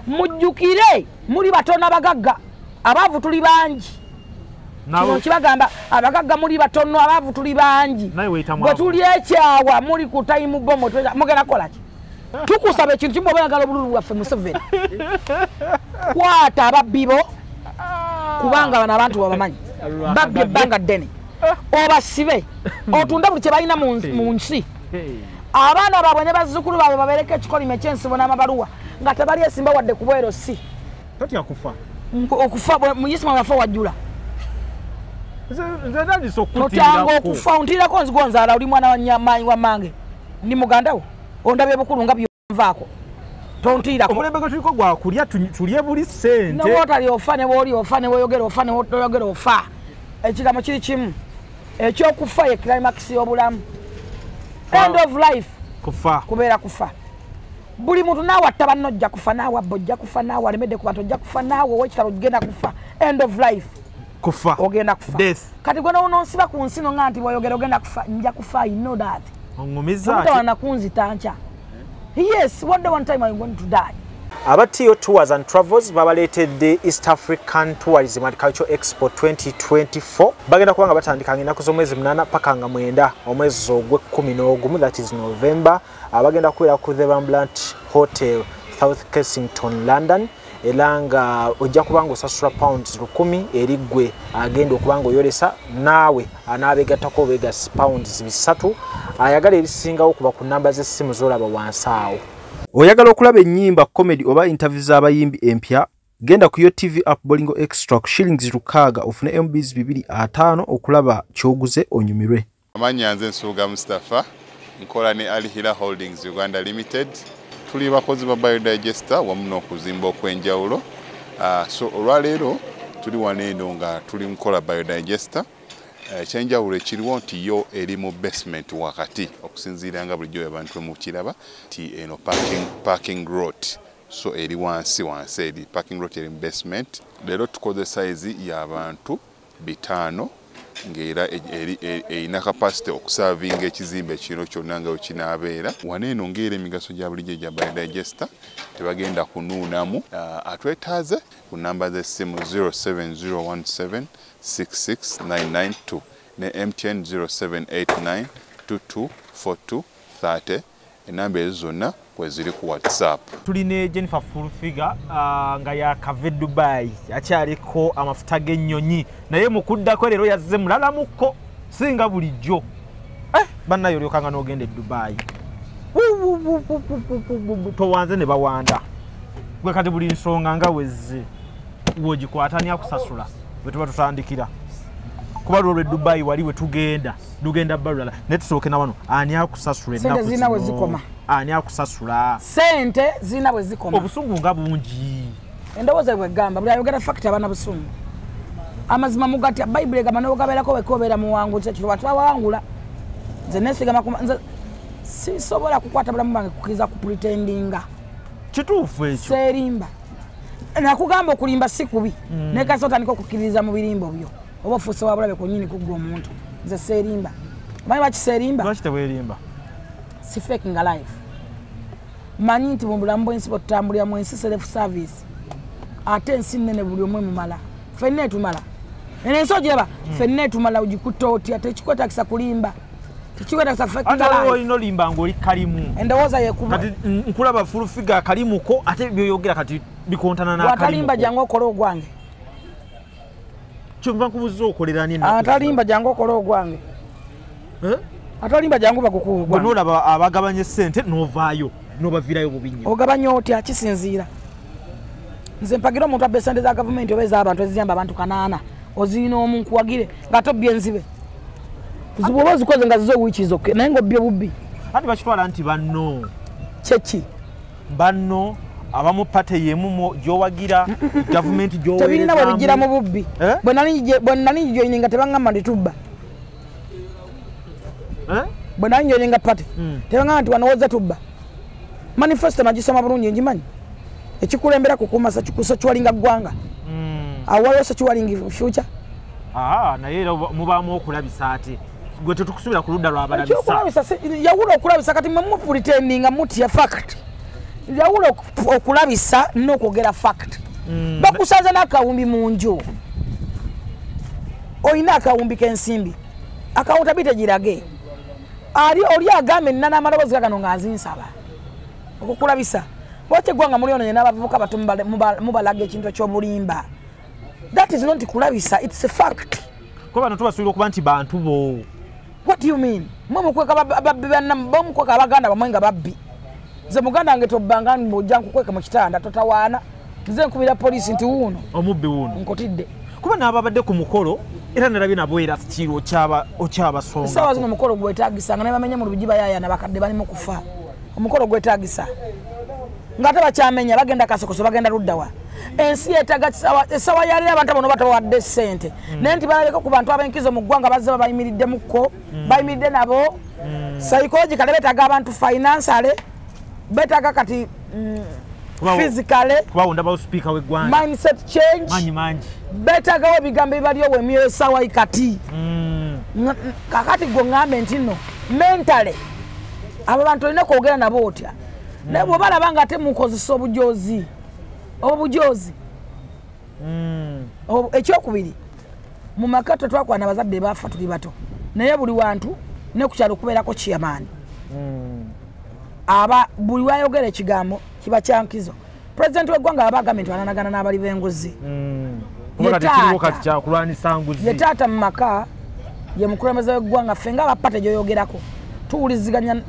Mujjukire muli batono abagagga, abaavu tuli bangi. Kino kibagamba abagagga muli batono, abaavu tuli bangi. Bwe tuli ekyawa muli ku time bomb, mugenda kukola ki? Tukusaba ekintu kimu, oba oyagala obululu bwaffe Museveni. Kwata ababbi bo, kubanga bano abantu babamanyi. Babbye ebbanga ddene. Obasibe, otunde buli kye balina mu nsi. Abaana baabwe ne bazzukulu baabwe babeereko ekikolimo eky'ensibo n'amabaluwa nga tebali esimba wadde ku bwero si. Totya kufa. Okufa muyisima wafa wajjula. Nze ntandise okukutiirako. Totanga okufa ontiirako nzigo nzaala oli mwana wa nyamaanyi wa mmange. Ndi muganda wo. Ondabye bukulu nga byonvaako. Tontiirako. Omulembe gwe tuliko gwa kulya tulye buli ssente. Ne bw'otali ofa ne bw'oli ofa ne bw'oyogera ofa ne bw'otoyogera ofa. Ekigambo kiri kimu. Ekyokufa ye climax y'obulamu. End of life. Kufa. Kubeera kufa. Buli muntu naawe atta banno ojja kufa, naawe abba ojja kufa, naawe alemedde ku bantu ojja kufa, naawe ow'ekitalo ogenda kufa. End of life. Kufa. Ogenda kufa. Death. Kati gwe n'onsiba ku nsi n'oŋŋamba nti bw'oyogera ogenda kufa, nja kufa, I know that. Oŋŋumizza ki? Totawaana kunzita nkya. Yes, one day one time I'm going to die. Aba Tio Tours and Travels babaleetedde East African Tourism and Culture Expo 2024. Bagenda kuba nga batandika ennaku z'omwezi 8 paka nga 9 omwezi ogw'e11, that is November. Abagenda kubeera ku The Rembrandt Hotel, South Kensington, London. Era nga ojja kuba nga osasula pounds 1000 eri ggwe agenda okuba nga oyolesa, naawe anaabeegattako obeegasi pounds 300. Ayagala ebisingawo kuba ku namba z'essimu z'olaba wansi awo. Oyagala okulaba ennyimba, comedy oba interview z'abayimbi empya? Genda ku Yo TV app Bolingo Extra ku shillings 6 ofune MBs 250 okulaba ky'oguze onyumirwe. Amannya nze Nsubuga Mustafa, nkola ne Al Hila Holdings Uganda Limited. Tuli bakozi ba biodigester wamu n'okuzimba okw'enjawulo. So olwaleero tuli wano eno nga tuli mukola biodigester. Ekyenjawulo ekiriwo nti yo eri mu basement wakati, okusinziira nga bulijjo abantu mukiraba nti eno parking lot, so eri wansi wansi, eri parking lot eri mu basement. Leero tukoze size y'abantu 5 ng'era erina capacity okusavinga ekizimbe kino kyonna nga wekinaabeera. Wano eno ng'era emigaso gya bulijjo egya biodigester tebagenda kunuunamu. Atwetaaze ku namba z'essimu 07017 66992 ne MTN 0789 2242 30. Enamba ezo zonna kweziri ku WhatsApp. Tuli ne Jennifer Full Figure nga yakava e Dubai, akyaliko amafuta g'ennyonyi, naye mu kuddako leero yazze mulalamuko singa bulijjo. Bannaye olyokanga n'ogenda e Dubai, towanze ne bawanda gwe. Kati buli nsonga nga wezze wogikwata ani akusasula? Bwe tuba tutandikira kuba lwo lwe Dubai wali we tugenda lugenda balulala, naye tusooke na wano, ani akusasula Sente ennaku zirina we zino? zikoma. Ani akusasula? Sente zirina bwe zikoma. Obusungu nga bungi. Endowooza bwegamba buli ayogera fact abaana busungu. Amazima mugatya. Bayibuli egamba n'ogabeerako weka obeera muwanguzi. Ekiro twawangula. Nze neesigama nze sisobola kukwata bulamu bwange kukkiriza kupretendinga. Kituufu ekyo. Seerimba. Nakugamba okulimba si kubi, naye kasi otandika okukkiririza mu birimbo byo oba ofuuse wa bulabe kunnyini kuggwa omuntu. Nze seerimba. Omanyi lwaki seerimba? Lwaki teweerimba? Si faking life. Manyi nti mu bulamu bw'ensi bwe tutambulira mu ensi self service, ate ensi nnene, buli omwe mumala, ffenna etumala. Eno ensi ogiraba, ffenna etumala. Ogikutte otya? Tekikwetagisa kulimba, tekikwetagisa faking Ate waliwo life. olina olimba ng'oli kalimu. Endowooza yekuba. Kati nkulaba Full Figure akalimuko, ate byoyogera kati bikontana Bw'atalimba n'akalimuko. Jangu okole ogwange. Kyonva nkubuuza, okolera ani ennaku Atalimba jangu okole ogwange. zino? Eh? Atalimba jangu bagukuwa Gwe ogwange. n'olaba abagabanya essente n'ovaayo n'obaviirayo bubi nnyo. Ogabanya otya? Kisinziira. Nze mpagira omuntu abba esente za gavumenti oba ez'abantu eziyamba abantu 800 ozirina omu nkuwagire nga tobbye enzibe. Kuzibu oba ozikoze nga zizo wiiki zokke, naye ng'obbye bubbi. Ati bakitwala nti banno Kyeki? Banno abamu party yemu gy'owagira, gavumenti Tebirina bwe bigira mu gy'oweerezaamu. bubbi. Eh? Bwe nali ngijoyininga tebaŋŋamba nti tubba. Eh? Bwe nali njoyininga party tebaŋŋamba nti wano wozza tubba. Manifesto nagisoma bulungi, ngimanyi. Ekikulembera kukuuma securinga ggwanga. Awo waliwo securing future. Aa, naye era mubaamu okulabisa, ate gwe tetukusubira ku ludda lwabalabisa. Ekyokulabisa yawula okulabisa. Kati mwe mupretendinga mutya fact. Yawula okulabisa n'okwogera fact. Bakusanze n'akawumbi mu nju. Oyina akawumbi k'ensimbi. Akawuntabite girage. Ali oli agambe nnana amaloboozi gano nga nzinsaba. Okukulabisa. Bw'otyo eggwanga mulyonoonye n'abavubuka bato mubalaga ekintu eky'obulimba. That is not kulabisa, it's a fact. Kuba bano tubasuubira okuba nti bantu bo. What do you mean? Mwe mukweka babbi bannammwe, bo mukweka abaganda bammwe nga babbi. Nze muganda wange tobbanga ng'ojja nkukweka mu kitanda totawaana. Nze nkubira poliisi nti wuuno. Omubbi wuuno. Nkutidde. Kuba n'ababadde ku mukolo era nalabye nabo era kiro okyabasonga. Essaawa zino omukolo gwetaagisa nga ne bamenya mu lubigi bayaayana bakadde bali mu kufa. Omukolo gwetaagisa. Ng'ate bakyamenya bagenda Kasokoso bagenda luddawa. Ensi yeetaaga essaawa ya leero abantu bano batawadde ssente. Naye nti balabeko ku bantu ab'enkizo mu ggwanga bazze babayimiriddemukko, bayimiridde nabo. Psychologically beetaaga abantu financially, beetaaga kati physically. Kuba ndabawo speaker w'eggwanga. Mindset change. Manyi mangi. Beetaagawo ebigambo ebibalyowa emyoyo essaawa kati. Kakati gwe ŋŋambe nti nno mentally abo bantu olina kwogera nabo otya. Naye bw'obalaba nga ate mukozesa obujozi. Obujozi. Ekyokubiri mu maka tetwakwana abazadde baafa tuli bato. Naye buli wantu ne ku kyalo kubeerako chairman. Aba buli wayogera ekigambo kiba kya nkizo. Pulezidenti w'eggwanga aba agambye nti ananagana n'abali b'enguzi. Ye taata mu maka ye mukulembeze w'eggwanga ffe ng'abapate gy'oyogerako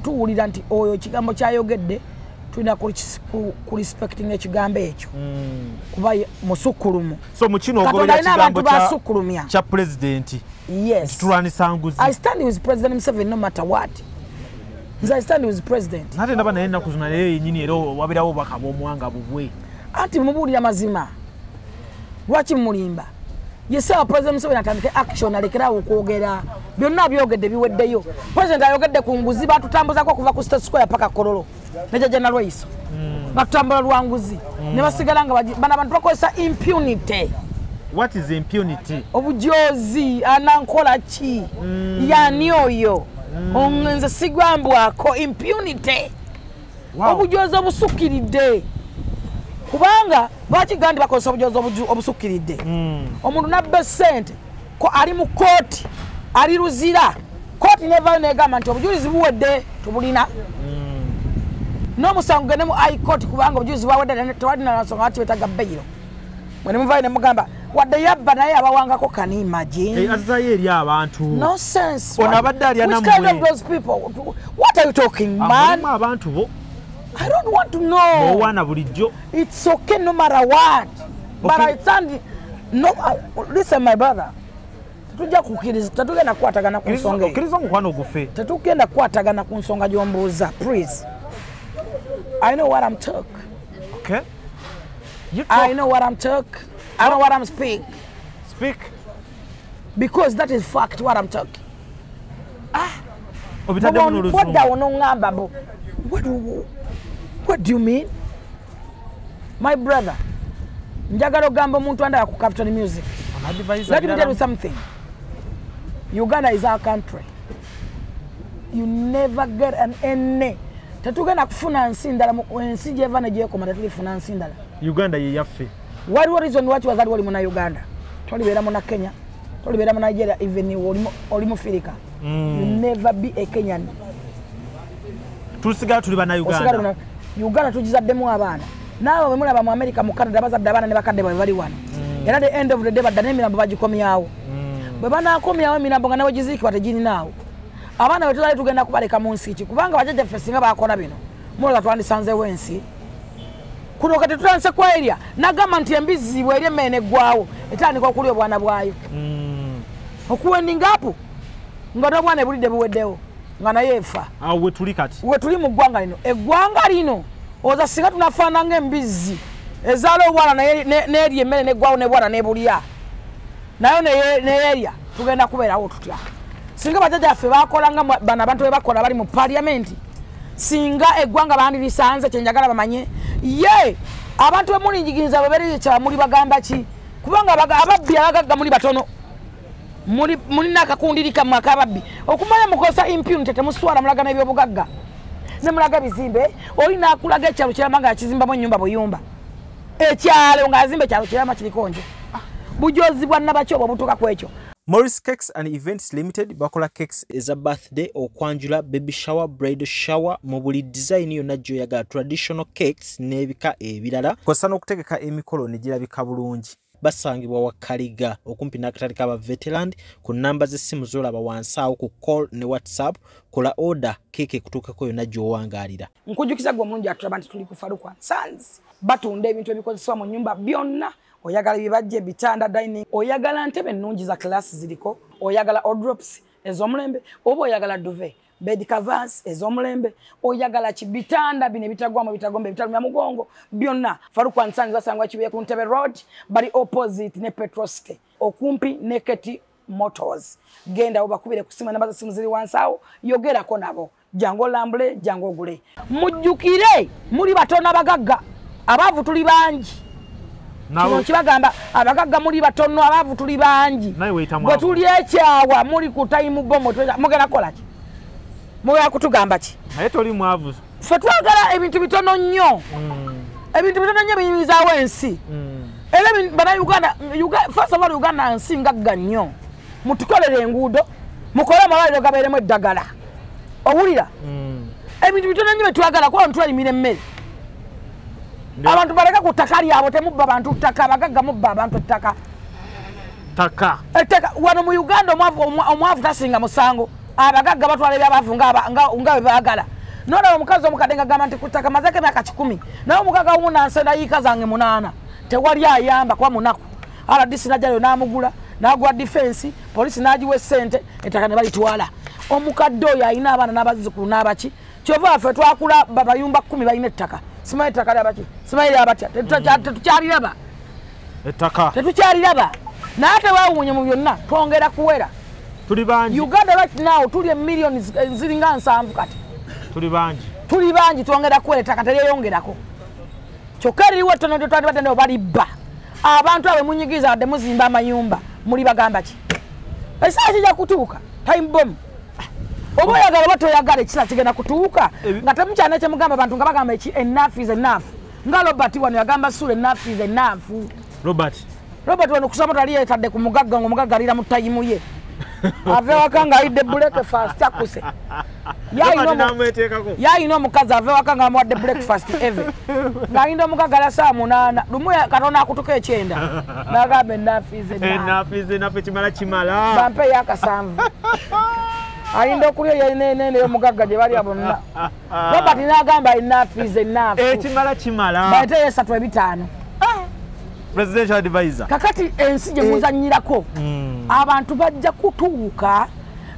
tuwulira nti oyo ekigambo ky'ayogedde tulina kurespectinga ekigambo ekyo kuba musukkulumu. So mu kino ogoberera ekigambo kya pulezidenti. Yes. Tulwanisa nguzi. I stand with President Museveni no matter what. Nze I stand with president. Nate ndaba naye ennaku zino naye yennyini era wabeerawo obubaka bw'omuwanga bubwe. Anti mubuulira mazima. Lwaki mulimba? Ye ssaawa President Museveni atandike action alekerawo okwogera. Byonna byogedde biweddeyo. President ayogedde ku nguzi batutambuzaako okuva ku State Square paka Kololo. Ne Jjajja Nalweyiso. Batutambula lwa nguzi. Ne basigala nga bano abantu bakozesa impunity. What is impunity? Obujozi anankola ki? Yani oyo. Nze sigwambwako impunity. Obujozi obusukkiridde. Kubanga lwaki gandi bakozesa obujozi obusukkiridde? Omuntu n'abba ssente ko ali mu kkooti ali Luzira. Kkooti nevayo negamba nti obujulizi buwedde tubulina. N'omusango gende mu high court kubanga obujulizi bwawedde tewalina nsonga ati beetaaga beyiro. Mwe ne muvayo ne mugamba wadde yabba naye abawangako, can you imagine? Azzayo eri abantu. Nonsense. Ono abadde alya Which nammwe. kind of those people? What are you talking, man? Mulimu abantu bo. I don't want to know. B'owaana bulijjo. It's okay no matter what. But I stand. No, listen my brother. Tetujja kukkiriza, tetugenda kukwatagana ku nsonga eyo. Okkiriza omukwano gufe. Tetugenda kukwatagana ku nsonga gy'ombuuza, please. I know what I'm talk. Okay. You talk. I know what I'm talk. I know what I'm speak. Speak. Because that is fact what I'm talking. Obitaddemu n'oluzungu. Bw'oddawo n'oŋŋamba mbu, what do you mean? My brother, njagala ogamba omuntu andaba ku Capital Music. Let me tell you something. Uganda is our country. You never get an any. Tetugenda kufuna nsi ndala, ensi gyeva ne gyekoma tetulifuna nsi ndala. Uganda ye yaffe. Waliwo reason lwaki wazaliwa oli muna Uganda. Tolibeera muna Kenya, tolibeera mu Nigeria, even oli mu Africa. You never be a Kenyan. Tusigala tuli bana Uganda. Uganda tugizaddemu abaana. Naawe bwe mulaba mu America, mu Canada bazadde abaana ne bakadde baabwe bali wano. Era the end of the day badda n'emirambo bagikomyawo. Bwe banaakomyawo emirambo nga nawe giziikibwa tegirinaawo. Abaana be tuzali tugenda kubaleka mu nsi ki? Kubanga bajjajjaffe singa baakola bino, mulowooza twandisanzeewo ensi? Kuno kati tutandise kwerya, nagamba nti embizzi bw'erya emmere n'eggwawo, etandika okulya obwana bwayo. Okuwendinga apo nga n'obwana ebulidde buweddewo nga naye efa. Awo we tuli kati. We tuli mu ggwanga lino. Eggwanga lino oza singa tunafaanana ng'embizzi ezaala obwana naye n'erya emmere n'eggwawo n'ebwana n'ebulya nayo neyerya, tugenda kubeerawo tutya? Singa bajjajjaffe baakola nga bano abantu bwe bakola bali mu paliamenti, singa eggwanga bandirisanze. Kye njagala bamanye ye abantu be mulinjigiriza bwe beerekya muli bagamba ki? Kubanga ababbi abagagga muli batono. Mulina akakundiri kammwe ak'ababbi. Okumanya mukozesa impunity, temuswala mulagana ebyobugagga. Ne mulaga ebizimbe, olina akulaga ekyalo kiramba nga akizimbamu ennyumba buyumba. Ekyalo ng'azimba ekyalo kiramba kiriko nje. Bujozi bwa nnabaki obwo butuuka ku ekyo. Morris Cakes and Events Limited bakola cakes eza birthday, okwanjula, baby shower, bridal shower mu buli design yonna gy'oyagala, traditional cakes n'ebika ebirala. Kw'ossa n'okutegeka emikolo ne girabika bulungi. Basangibwa Wakaliga okumpi n'akatale k'aba Veteran ku nnamba z'essimu z'olaba wansi awo ku call ne WhatsApp. Kola order keeke ekutuukako yonna gy'owangaalira. Nkujukiza gwe omulungi atulaba nti tuli ku Farouk and Sons. Batunda ebintu ebikozesebwa mu nnyumba byonna. Oyagala ebibajje, ebitanda, dining, oyagala ntebe ennungi za class ziriko, oyagala wardrobes ez'omulembe, oba oyagala duvet, bed covers ez'omulembe, oyagala kibitanda bino ebitagwamu, ebitagomba, ebitalumya mugongo, byonna. Farouk and Sons basangwa Kibuye ku Ntebe Road, bali opposite ne Petrol City, okumpi ne Keti Motors. Genda obakubire ku simu, namba za simu ziri wansi awo, yogerako nabo. Jangu olambule, jangu ogule. Mujjukire, muli batono abagagga, abaavu tuli bangi. Kino kibagamba abagagga muli batono, abaavu tuli bangi. Bwe tuli ekyawa muli ku time bomb, mugenda kukola ki? Mugenda kutugamba ki? Naye toli mwavu. Ffe twagala ebintu bitono nnyo. Ebintu bitono nnyo biyimirizaawo ensi. Era bannayuganda, first of all, Uganda nsi ngagga nnyo. Mutukolere enguudo, mukole amalwaliro gabeeremu eddagala. Owulira? Ebintu bitono nnyo bye twagala kuba ntwerimira emmere. Abantu baleka ku ttaka lyabwe, temubba bantu ttaka, abagagga mubba abantu ettaka. Ttaka. Ettaka wano mu Uganda omwavu tasinga musango. Abagagga batwala ebyabaavu nga bwe baagala. N'olaba omukazi omukadde ng'agamba nti ku ttaka mazeeko emyaka 10, naye omugagga wumu nansenda yiika zange 8. Tewali ayamba kuba munaku. RDC n'ajjayo n'amugula, n'agula defense, poliisi n'agiwa essente, ettaka ne balitwala. Omukadde oyo alina abaana n'abazzukulu n'abaki. Kyova ffe twakula babayumba 10 balina ettaka. Simanyi ettaka lyabaki, simanyi lyabatya, tetukyaliraba. Ettaka. Tetukyaliraba. Naye ate weewuunye mu byonna, twongera kuwera. Tuli bangi. Uganda right now tuli emiliyoni ziringa 70 kati. Tuli bangi. Tuli bangi, twongera kuwera, ettaka teryeyongerako. Kyokka eririwo ettono lye twandibadde nabo balibba. Abantu abo munyigiriza wadde muzimba amayumba, muli bagamba ki? Ekiseera kijja kutuuka, time bomb. Oba oyagala oba toyagala, ekiseera kigenda kutuuka nga temukyalina kye mugamba abantu nga bagamba eki enough is enough. Nga Robert wano yagamba Sule enough is enough. Robert. Robert wano kusoma tali yeetadde ku mugagga ng'omugagga alira mu tayimu ye. Ave waka ng'ayidde breakfast akuse. Yalina omukazi ave waka ng'amuwadde breakfast eve. Ng'ayinda omugagga ala ssaawa 8, lumu Katonda akutuka ekyenda. N'agamba enough is enough. Enough is enough, ekimala kimala. Bampe ey'akasanvu. Ayinda okulya yenene ey'omugagga gye balya bonna. Robert n'agamba enough is enough. Ekimala kimala. Baleeteyo 3 5. Presidential advisor. Kakati ensi gye muzannyirako. Abantu bajja kutuuka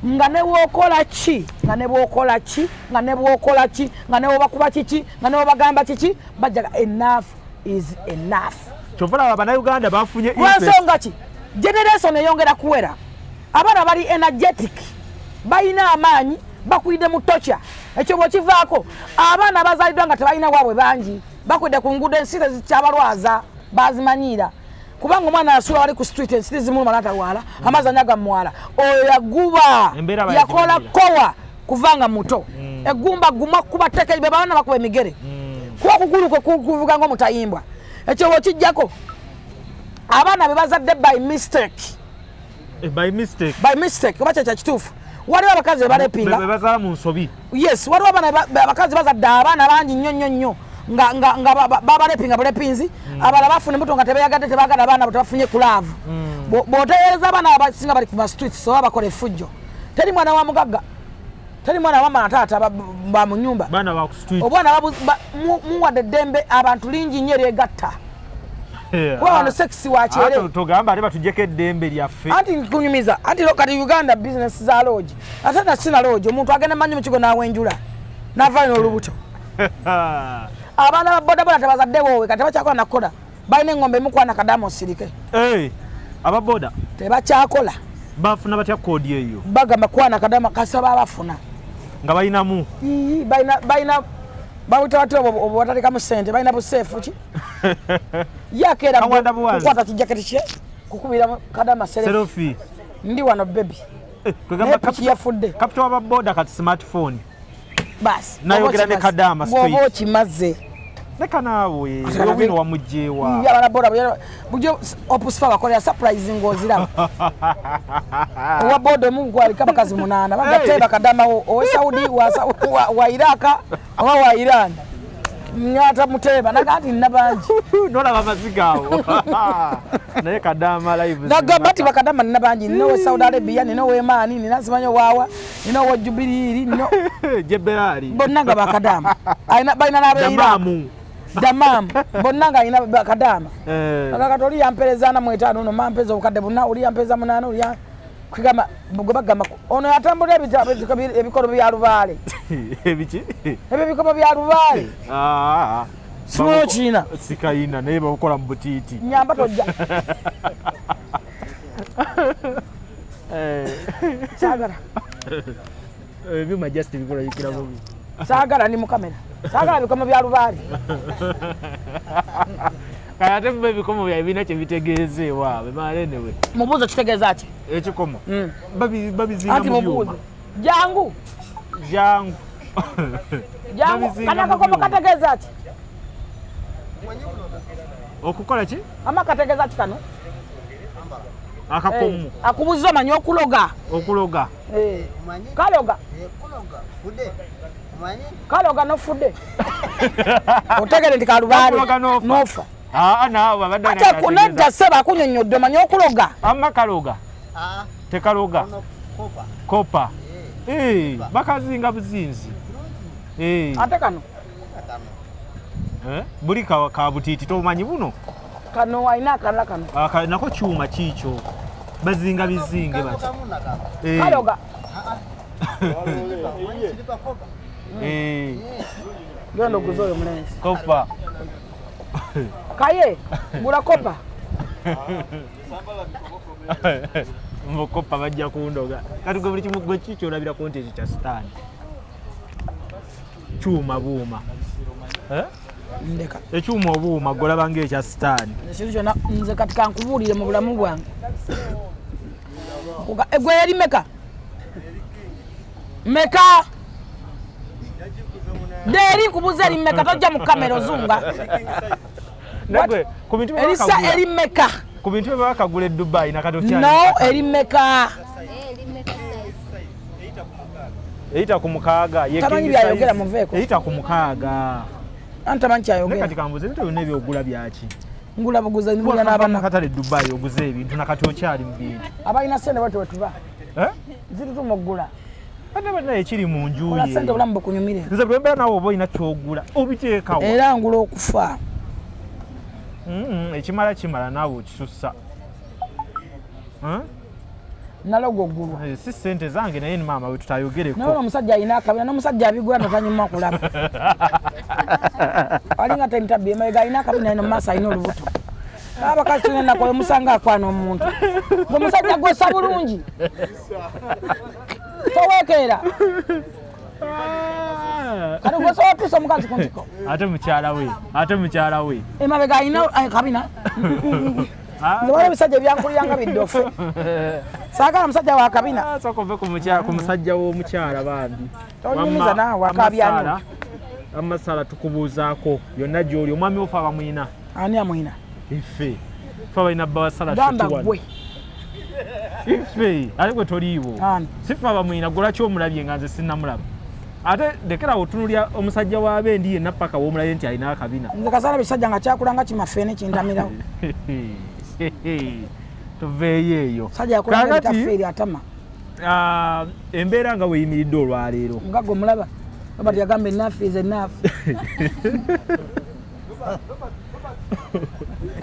nga ne bw'okola ki, nga ne bw'okola ki, nga ne bw'okola ki, nga ne bw'obakuba kiki, nga ne bw'obagamba kiki, bajja enough is enough. Kyova olaba bannayuganda bafunye interest. Lwansonga ki? Generation eyongera kuwera. Abaana bali energetic, balina amaanyi, bakulidde mu tocha. Ekyo bw'okivaako, abaana bazaaliddwa nga tebalina waabwe bangi, bakulidde ku nguudo, ensi tezikyabalwaza, bazimanyiira. Kubanga omwana asula wali ku street, ensi zimuluma n'atalwala, amazzi anyaga mumwala. Oyo yaguba, yakola kowa kuva nga muto. Eggumba guma kuba tteke, be baana bakuba emigere. Kuba okugulu kwe kuvuga ng'omutayimbwa. Ekyo bw'okiggyako, abaana be bazadde by mistake. By mistake. By mistake, oba kye kituufu. Waliwo abakazi be balepinga. Be bazaala mu nsobi. Yes, waliwo abakazi bazadde abaana bangi nnyo nnyo nnyo. Nga babalepinga bulepinzi, abalala bafuna embuto nga tebeyagadde, tebaagala abaana bo, tebafunye ku love. Bw'otegeereza abaana abasinga bali ku ma streets oba bakola effujjo. Teri mwana wa mugagga, teri mwana wa mama na taata ba mu nnyumba. Baana ba ku street. Obwana muwadde eddembe abantu lingi nnyo eryegatta. Kuba wano sex wa kyere. Ate togamba ate batuggyeko eddembe lyaffe. Anti nkunyumiza, anti kati Uganda business za lodge. Ate na sina lodge, omuntu agenda manyi mu kigo n'awenjula. N'avaayo n'olubuto. Abaana ba bodaboda tebazadde boowe kati tebakyakola na kukola. Balina eng'ombe emukwana kadamu osirike. Aba boda tebakyakola. Bafuna batya koodi eyo? Bagamba kwana kadama kasaba bafuna. Nga balinamu? Balina bawita batya obwo batalekamu ssente, balina buseefu ki? Ye akeera kukwata kijaketi kye kukubira kadama selfie. Ndi wano baby. Kugamba yafudde. Capital wa boda kati smartphone. Basi. Nayogera ne Kadama straight. Bw'oba okimaze. Leka naawe owino wamugyewa. Yabala boda bujo opusfa bakolera surprise ng'oziraba. Owa boda omu gwaliko abakazi 8 bagateba Kadama owe Saudi wa Iraq oba wa Iran. Nyata muteba nagati nnabangi. Nolaba amaziga awo. Naye Kadama live. Nagamba nti bakadama nnabangi nina owe Saudi Arabia nina owe Oman nina simanyi waawa nina owe Jubilee nina Jebelali. Bonna nga bakadama. Alina balina n'abe Iraq. Damam bonna nga alina bakadama. Akakati oli yampereza 45 ono mampeza obukadde buna oli yampereza 8 oli kugamba gwe bagamba ono yatambulira ebikolo bya lubaale. Ebiki? Ebyo ebikomo bya lubaale. Simanyi okirina. Sikayina naye babukola mu butiiti. Nyamba tojja. Saagala. Ebyuma just bikola bikira bubi. Saagala ndi mu kamera. Saagala bikomo bya lubaale. Kale ate biba ebikomo byawe birina kye bitegeeza ewaabwe maalenewe. Mubuuze kitegeeza ki? Ekikomo. Babizinga mu byuma. Jangu. Jangu. Jangu. Kano akakomo kategeeza ki? Okukola ki? Ama kategeeza ki kano? Akakomo. Akubuuza omanyi okuloga. Okuloga. Kaloga. Kaloga nofudde. Otegere nti kalubaale. Nofa. Naawe abadde ate kunedda ssebo akunyonnyodde omanyi okuloga. Amma kaloga. Tekaloga. Kopa. Bakazinga buzinzi. Ate kano. Buli ka butiiti tobumanyi buno. Kano alina akalala kano. Nako kyuma kiikyo. Bazinga bizinge bati. Kaloga. Genda oguze oyo mulenzi. Kopa. Kaye, gula kopa. Mukopa bajja kundoga. Kati gwe buli kimu gwe kiki olabirako nti ekyo kya sitaani. Kyuma buuma. Ndeka. Ekyuma obuuma gwe olaba ng'ekya sitaani. Ekintu kyonna nze kati kankubuulire mu bulamu bwange. Gwe eri meka? Meka? Deri nkubuuza eri meka tojja mu kamera ozunga. Nagwe ku bintu bye Erisa eri meka. Ku bintu bye bakagula e Dubai nakati okyali. No eri meka. Eyita ku mukaaga. Tamanyi byayogera muveeko. Eyita ku mukaaga. Anti tamanyi kyayogera. Naye kati kambuuze ebintu byonna ebyogula byaki? Ngula buguza ngula n'abaana. Katale Dubai oguze ebintu nakati okyali mu bintu. Abalina ssente bwatyo bwe tuba. Zitutuma okugula. Ate bonna ekiri mu nju ye. Ola ssente obulamu bukunyumire. Nze bwe mbeera naawe oba olina ky'ogula obiteekawo. Era ngula okufa. Ekimala kimala naawe okisussa. Nalogo ogulwa. Si ssente zange naye ni maama we tutayogereko. Naye omusajja alina akabina n'omusajja abigula totanyuma kulaba. Alinga tentabbi emabega alina akabina eno mu maaso alina olubuto. Abakazi tulina ennaku oyo musanga akwana omuntu. Gwe musajja gw'ossa bulungi. Towekeera. Kati gwe osobola otuusa omukazi ku ntiko. Ate mukyala we, ate mukyala we. Emabega alina akabina. Nze waliwo ebisajja ebyankulira nga biddofe. Saagala musajja wa kabina. Sooka ove ku musajja w'omukyala bambi. Tonyumiza naawe akaabya. Amasala tukubuuzaako yonna gy'oli omwami wo ffe abamuyina. Ani amuyina? Iffe. Ffe abalina bbawasala Gamba ggwe. Iffe ate gwe toliiwo. Si ffe abamuyina gwe lwaki omulabye nga nze sinnamulaba? Ate lekera otunuulira omusajja w'abendi yenna paka w'omulabye nti alina akabina. Nze kasaala ebisajja nga kyakula nga kimafeene kintamirawo. Tuveeyo eyo. Musajja yakula nga bitafeeri atama. Embeera nga weeyimiridde olwaleero. Nga gwe omulaba. Robert yagamba enough is enough.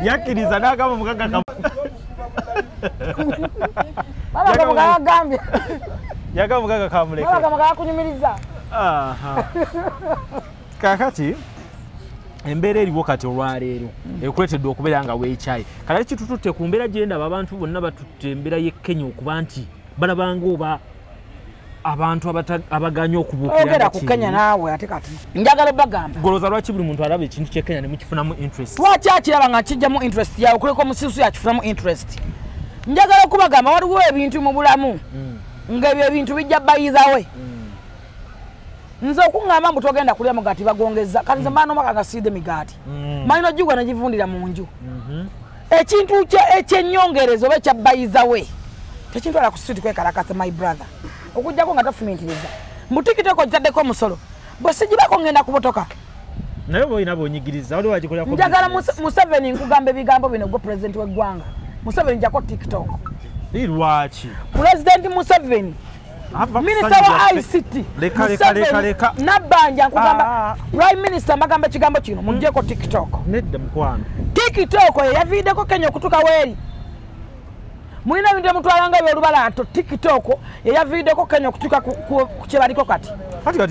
Yakkiriza n'agamba omugagga Baba mugagga agambye. Yagamba omugagga kamuleke. Baba mugagga akunyumiriza. Kaakati embeera eriwo kati olwaleero ekuleetedde okubeera nga weekyaye. Kale kitututte ku mbeera gye ndaba abantu bonna batutte embeera y'e Kenya okuba nti balabanga oba abantu abaganye okubuukira. Oyogera ku Kenya naawe ate kati njagala bagamba. Golooza lwaki buli muntu alaba ekintu ky'e Kenya ne mukifunamu interest? Lwaki akiraba nga kijjamu interest yawe okuleka omusiisu yakifunamu interest? Njagala okubagamba waliwo ebintu mu bulamu ng'ebyo ebintu bijja bayizawe. Nze okuŋŋamba mbu togenda kulya mugaati bagongeza kati nze mbaana omwaka nga siridde migaati. Malina ojjugwa negivundira mu nju. Ekintu ekyennyongereza oba ekya bayizawe tekintwala ku street kwekalakasa my brother. Okuggyako nga tofumiitiriza. Mu TikTok ogitaddeko omusolo. Bwe sigibako ngenda kubotoka. Naye oba olina bw'onyigiriza waliwo agikolera. Njagala Museveni nkugamba ebigambo bino gwe president w'eggwanga. Museveni njako TikTok. Lwaki? President Museveni Minister wa ICT leka Nabbanja nkugamba Prime Minister mbagamba ekigambo kino muggyeko TikTok. Nedda mukwano. TikTok oyo yaviiddeko Kenya okutuuka weeri. Mulina ebintu emutwalanga ebyolubalato. TikTok yeyaviiddeko Kenya okutuuka ku kye baliko kati.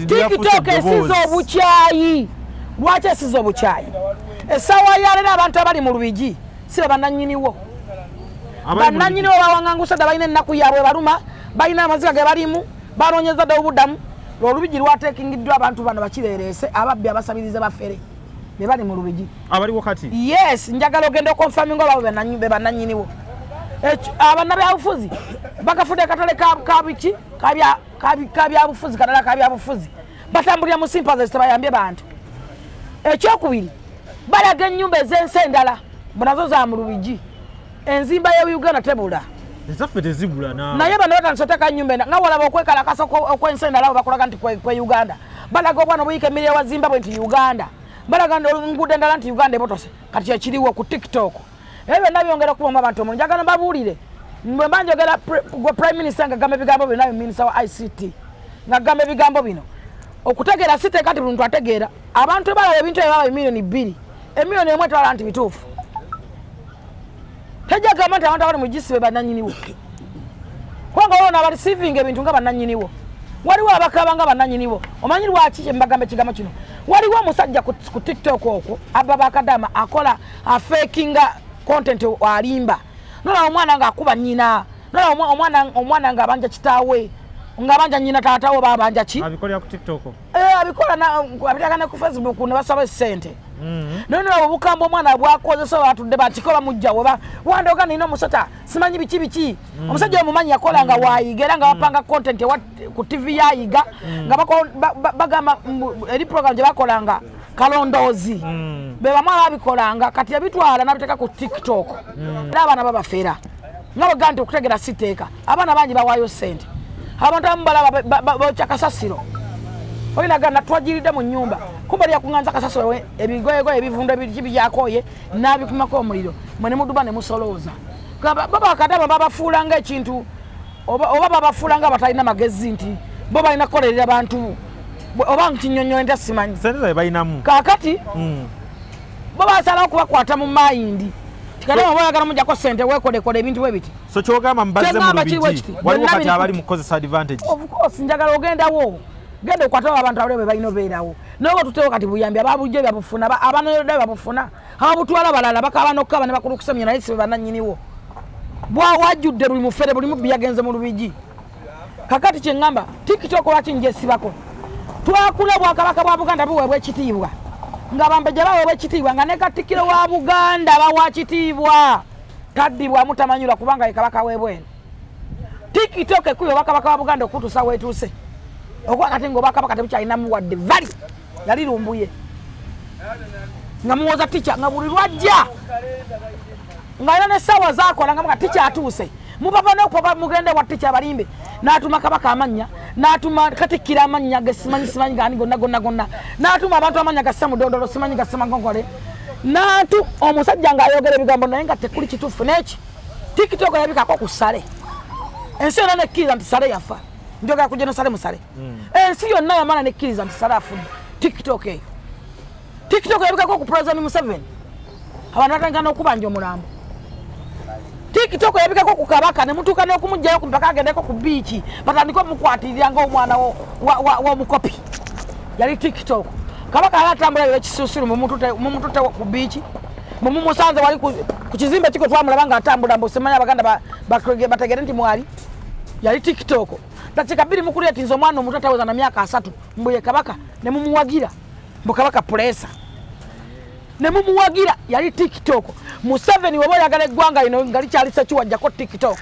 TikTok esiza obukyayi. Lwaki esiza obukyayi? Essaawa yaleero abantu abali mu Lubigi si be bannannyiniwo. Bannannyiniwo bawangangusa dda balina ennaku yaabwe baluma, balina amaziga ge balimu, banoonyeza dda obuddamu. Olubigi lwateekingiddwa abantu bano bakireereese ababbi abasabiriza bafere be bali mu Lubigi. Abaliwo kati? Yes, njagala ogenda okonfaminga oba be bannannyiniwo. Abannabyabufuzi bakafudde akatale kabiki kabyabufuzi kadala kabyabufuzi batambulira mu sympathies tebayambye bantu. Ekyokubiri balaga ennyumba ez'ensi endala nazo za mu Lubigi. Enzimba ya Uganda tebula. Ezaffe tezibula naye bano batandise oteeka nnyumba endala nga walaba okwekalakasa okw'ensi endala bakulaga nti kwe Uganda. Balaga obwana obuyika emiriyo wa Zimbabwe nti Uganda. Balaga enguudo endala nti Uganda ebotose. Kati ekiriwo ku TikTok. Ebyo byonna byongera okubamu abantu omuliro. Njagala mbabuulire bwe mba njogera gwe Prime Minister ng'agamba ebigambo bino naye Minister wa ICT ng'agamba ebigambo bino. Okutegeera si teeka nti buli muntu ategeera. Abantu balaba ebintu ebyo baba emiliyoni 2. Emiliyoni 1 etwala nti bituufu. Tejja gamba nti abantu abali mu gisi be bannannyiniwo. Kubanga waliwo n'abareceiving ebintu nga bannannyiniwo. Waliwo abakaaba nga bannannyiniwo. Omanyi lwaki kye mbagamba ekigambo kino? Waliwo omusajja ku TikTok okwo abba bakadama akola afakinga content alimba. Nolaba omwana ng'akuba nnyina. Nolaba omwana ng'abanja kitaawe. Ng'abanja nnyina taata we babanja ki? Abikolera ku TikTok. Abikola abiteeka ne ku Facebook ne basaba ssente. Naye nolaba obukambwe omwana bw'akozesa batudde batiko bamujja oba wandoga nina omusota simanyi biki biki. Omusajja omumanyi yakola nga waayiga era nga bapanga content ku TV yayiga nga bagamba eri program gye bakolanga kalondoozi. Be bamu ababikolanga kati yabitwala n'abiteeka ku TikTok. Era abaana babafera. Nga bagamba nti okutegeera si tteeka. Abaana bangi bawaayo ssente. Abantu abamu balaba bookya kasasiro. Olina gana twagiridde mu nnyumba. Kumba lyakuŋŋaanyiza kasasiro ebigoyegoye ebivundu ebiki byakoye n'abikumako omuliro. Mwe ne muduba ne musolooza. Baba bakadama babafuula ng'ekintu oba babafuula nga batalina magezi nti bo balina kukolerera bantu oba nkinyonnyola ntya simanyi. Ssente zaabwe balinamu. Kaakati bo basalawo okubakwata mu mayindi. Tikadama oba oyagala muggyako ssente weekolekole ebintu bwe biti. So ky'ogamba mubazze mu Lubigi waliwo kati abali mu kukozesa advantage. Of course njagala ogendawo. Genda okwatawo abantu abaliwo be balina obeerawo. Naye oba tuteewo kati buyambi ababulijjo byabufuna abanoyodde babufuna ababutwala balala bakaaba n'okukaaba ne bakulukusamya naye si be bannannyiniwo. Bwawajjudde buli mufere buli mubbi yagenze mu Lubigi. Kakati kye ŋŋamba TikTok lwaki ngyesibako? Twakula Obwakabaka bwa Buganda buweebwa ekitiibwa. Nga Bambejja baweebwa ekitiibwa nga ne Katikkiro wa Buganda bawa kitiibwa. Taddibwamu tamanyulwa kubanga ye Kabaka w'ebweru. TikTok ekubye Obwakabaka bwa Buganda okutuusa weetuuse. Okuba kati ng'Obwakabaka tebukyalinamu wadde vali yali lumbuye. Nga muwoza tica nga buli lwajja nga era n'essaawa zaakola nga muga tica atuuse. Mupapa n'okupapa mugende wa tica abalimbe. N'atuma Kabaka amannya, n'atuma Katikkiro amannya ge simanyi simanyi gaani gonna gonna gonna. N'atuma abantu amannya ga Ssemudondolo simanyi ga Ssemagongole. N'atu omusajja ng'ayogera ebigambo naye nga tekuli kituufu n'eki. TikTok yabikako ku Sale. Ensi yonna nekkiriza nti Sale yafa. Njogera ku General Sale Musale. Ensi yonna yamala nekkiriza nti Sale afudde. TikTok eyo. TikTok yabikako ku President Museveni. Abantu batandika n'okubanja omulambo. TikTok yabikako ku Kabaka ne mutuuka n'okumuggyayo ku mpaka agendeko ku biiki batandike omukwatirira ng'omwana w'omukopi. Yali TikTok. Kabaka yali atambula ebyo ekisuusiru mumututte ku biiki. Mumumusanze wali ku kizimbe kiko twamulaba ng'atambula mbu simanyi Abaganda bategere nti mwali. Yali TikTok. Dakiika 2 mukuleetinza omwana omuto ataweza na myaka 3 mbu ye Kabaka ne mumuwagira. Mbu Kabaka puleesa. Ne mumuwagira yali TikTok. Museveni woba oyagala eggwanga lino nga likyali sekiwajjako TikTok.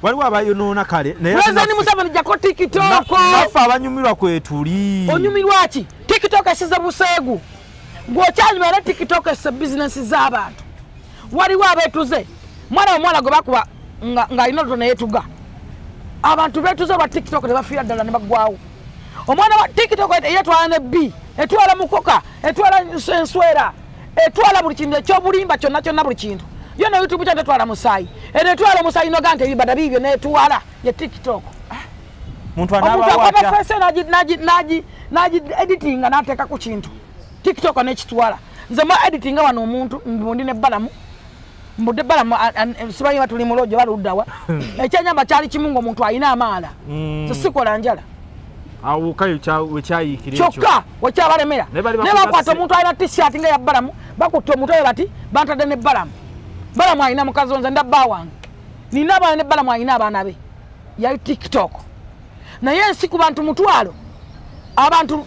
Waliwo abayonoona kale naye President Museveni jako TikTok. Naffe abanyumirwa kwetuli. Onyumirwa ki? TikTok esize buseegu. Gwokyanyumira TikTok ese business z'abantu. Waliwo abeetuze. Mwana omwana gwe bakuba nga alina oluto neyetuga. Abantu beetuze lwa TikTok ne bafiira ddala ne baggwawo. Omwana wa TikTok eyetwala ne B, etwala mukoka, etwala enswera, etwala buli kintu ekyobulimba kyonna kyonna buli kintu. Yo ne YouTube kyonna etwala musaayi. Eno etwala omusaayi noga nti ebibada biibyo n'etwala ye TikTok. Muntu anaabawo atya? Omuntu nagi editinga n'ateeka ku kintu. TikTok n'ekitwala. Nze mwa editinga wano omuntu mbundi ne Balamu. Mbudde Balamu simanyi batuli mu lodge baluddawa. Ekyenyamba kyali kimu ng'omuntu alina amaala. So sikola njala. Awo kayo wekyayiikira ekyo. Kyokka wekyabalemera. Ne bakwata omuntu alina t-shirt nga ya Balamu, bakutta omuntu oyo bati bantadde ne Balamu. Balamu alina mukazi nze ndabba wange. Nina abaana ne Balamu alina abaana be. Yali TikTok. Naye ensi ku bantu mutwalo. Abantu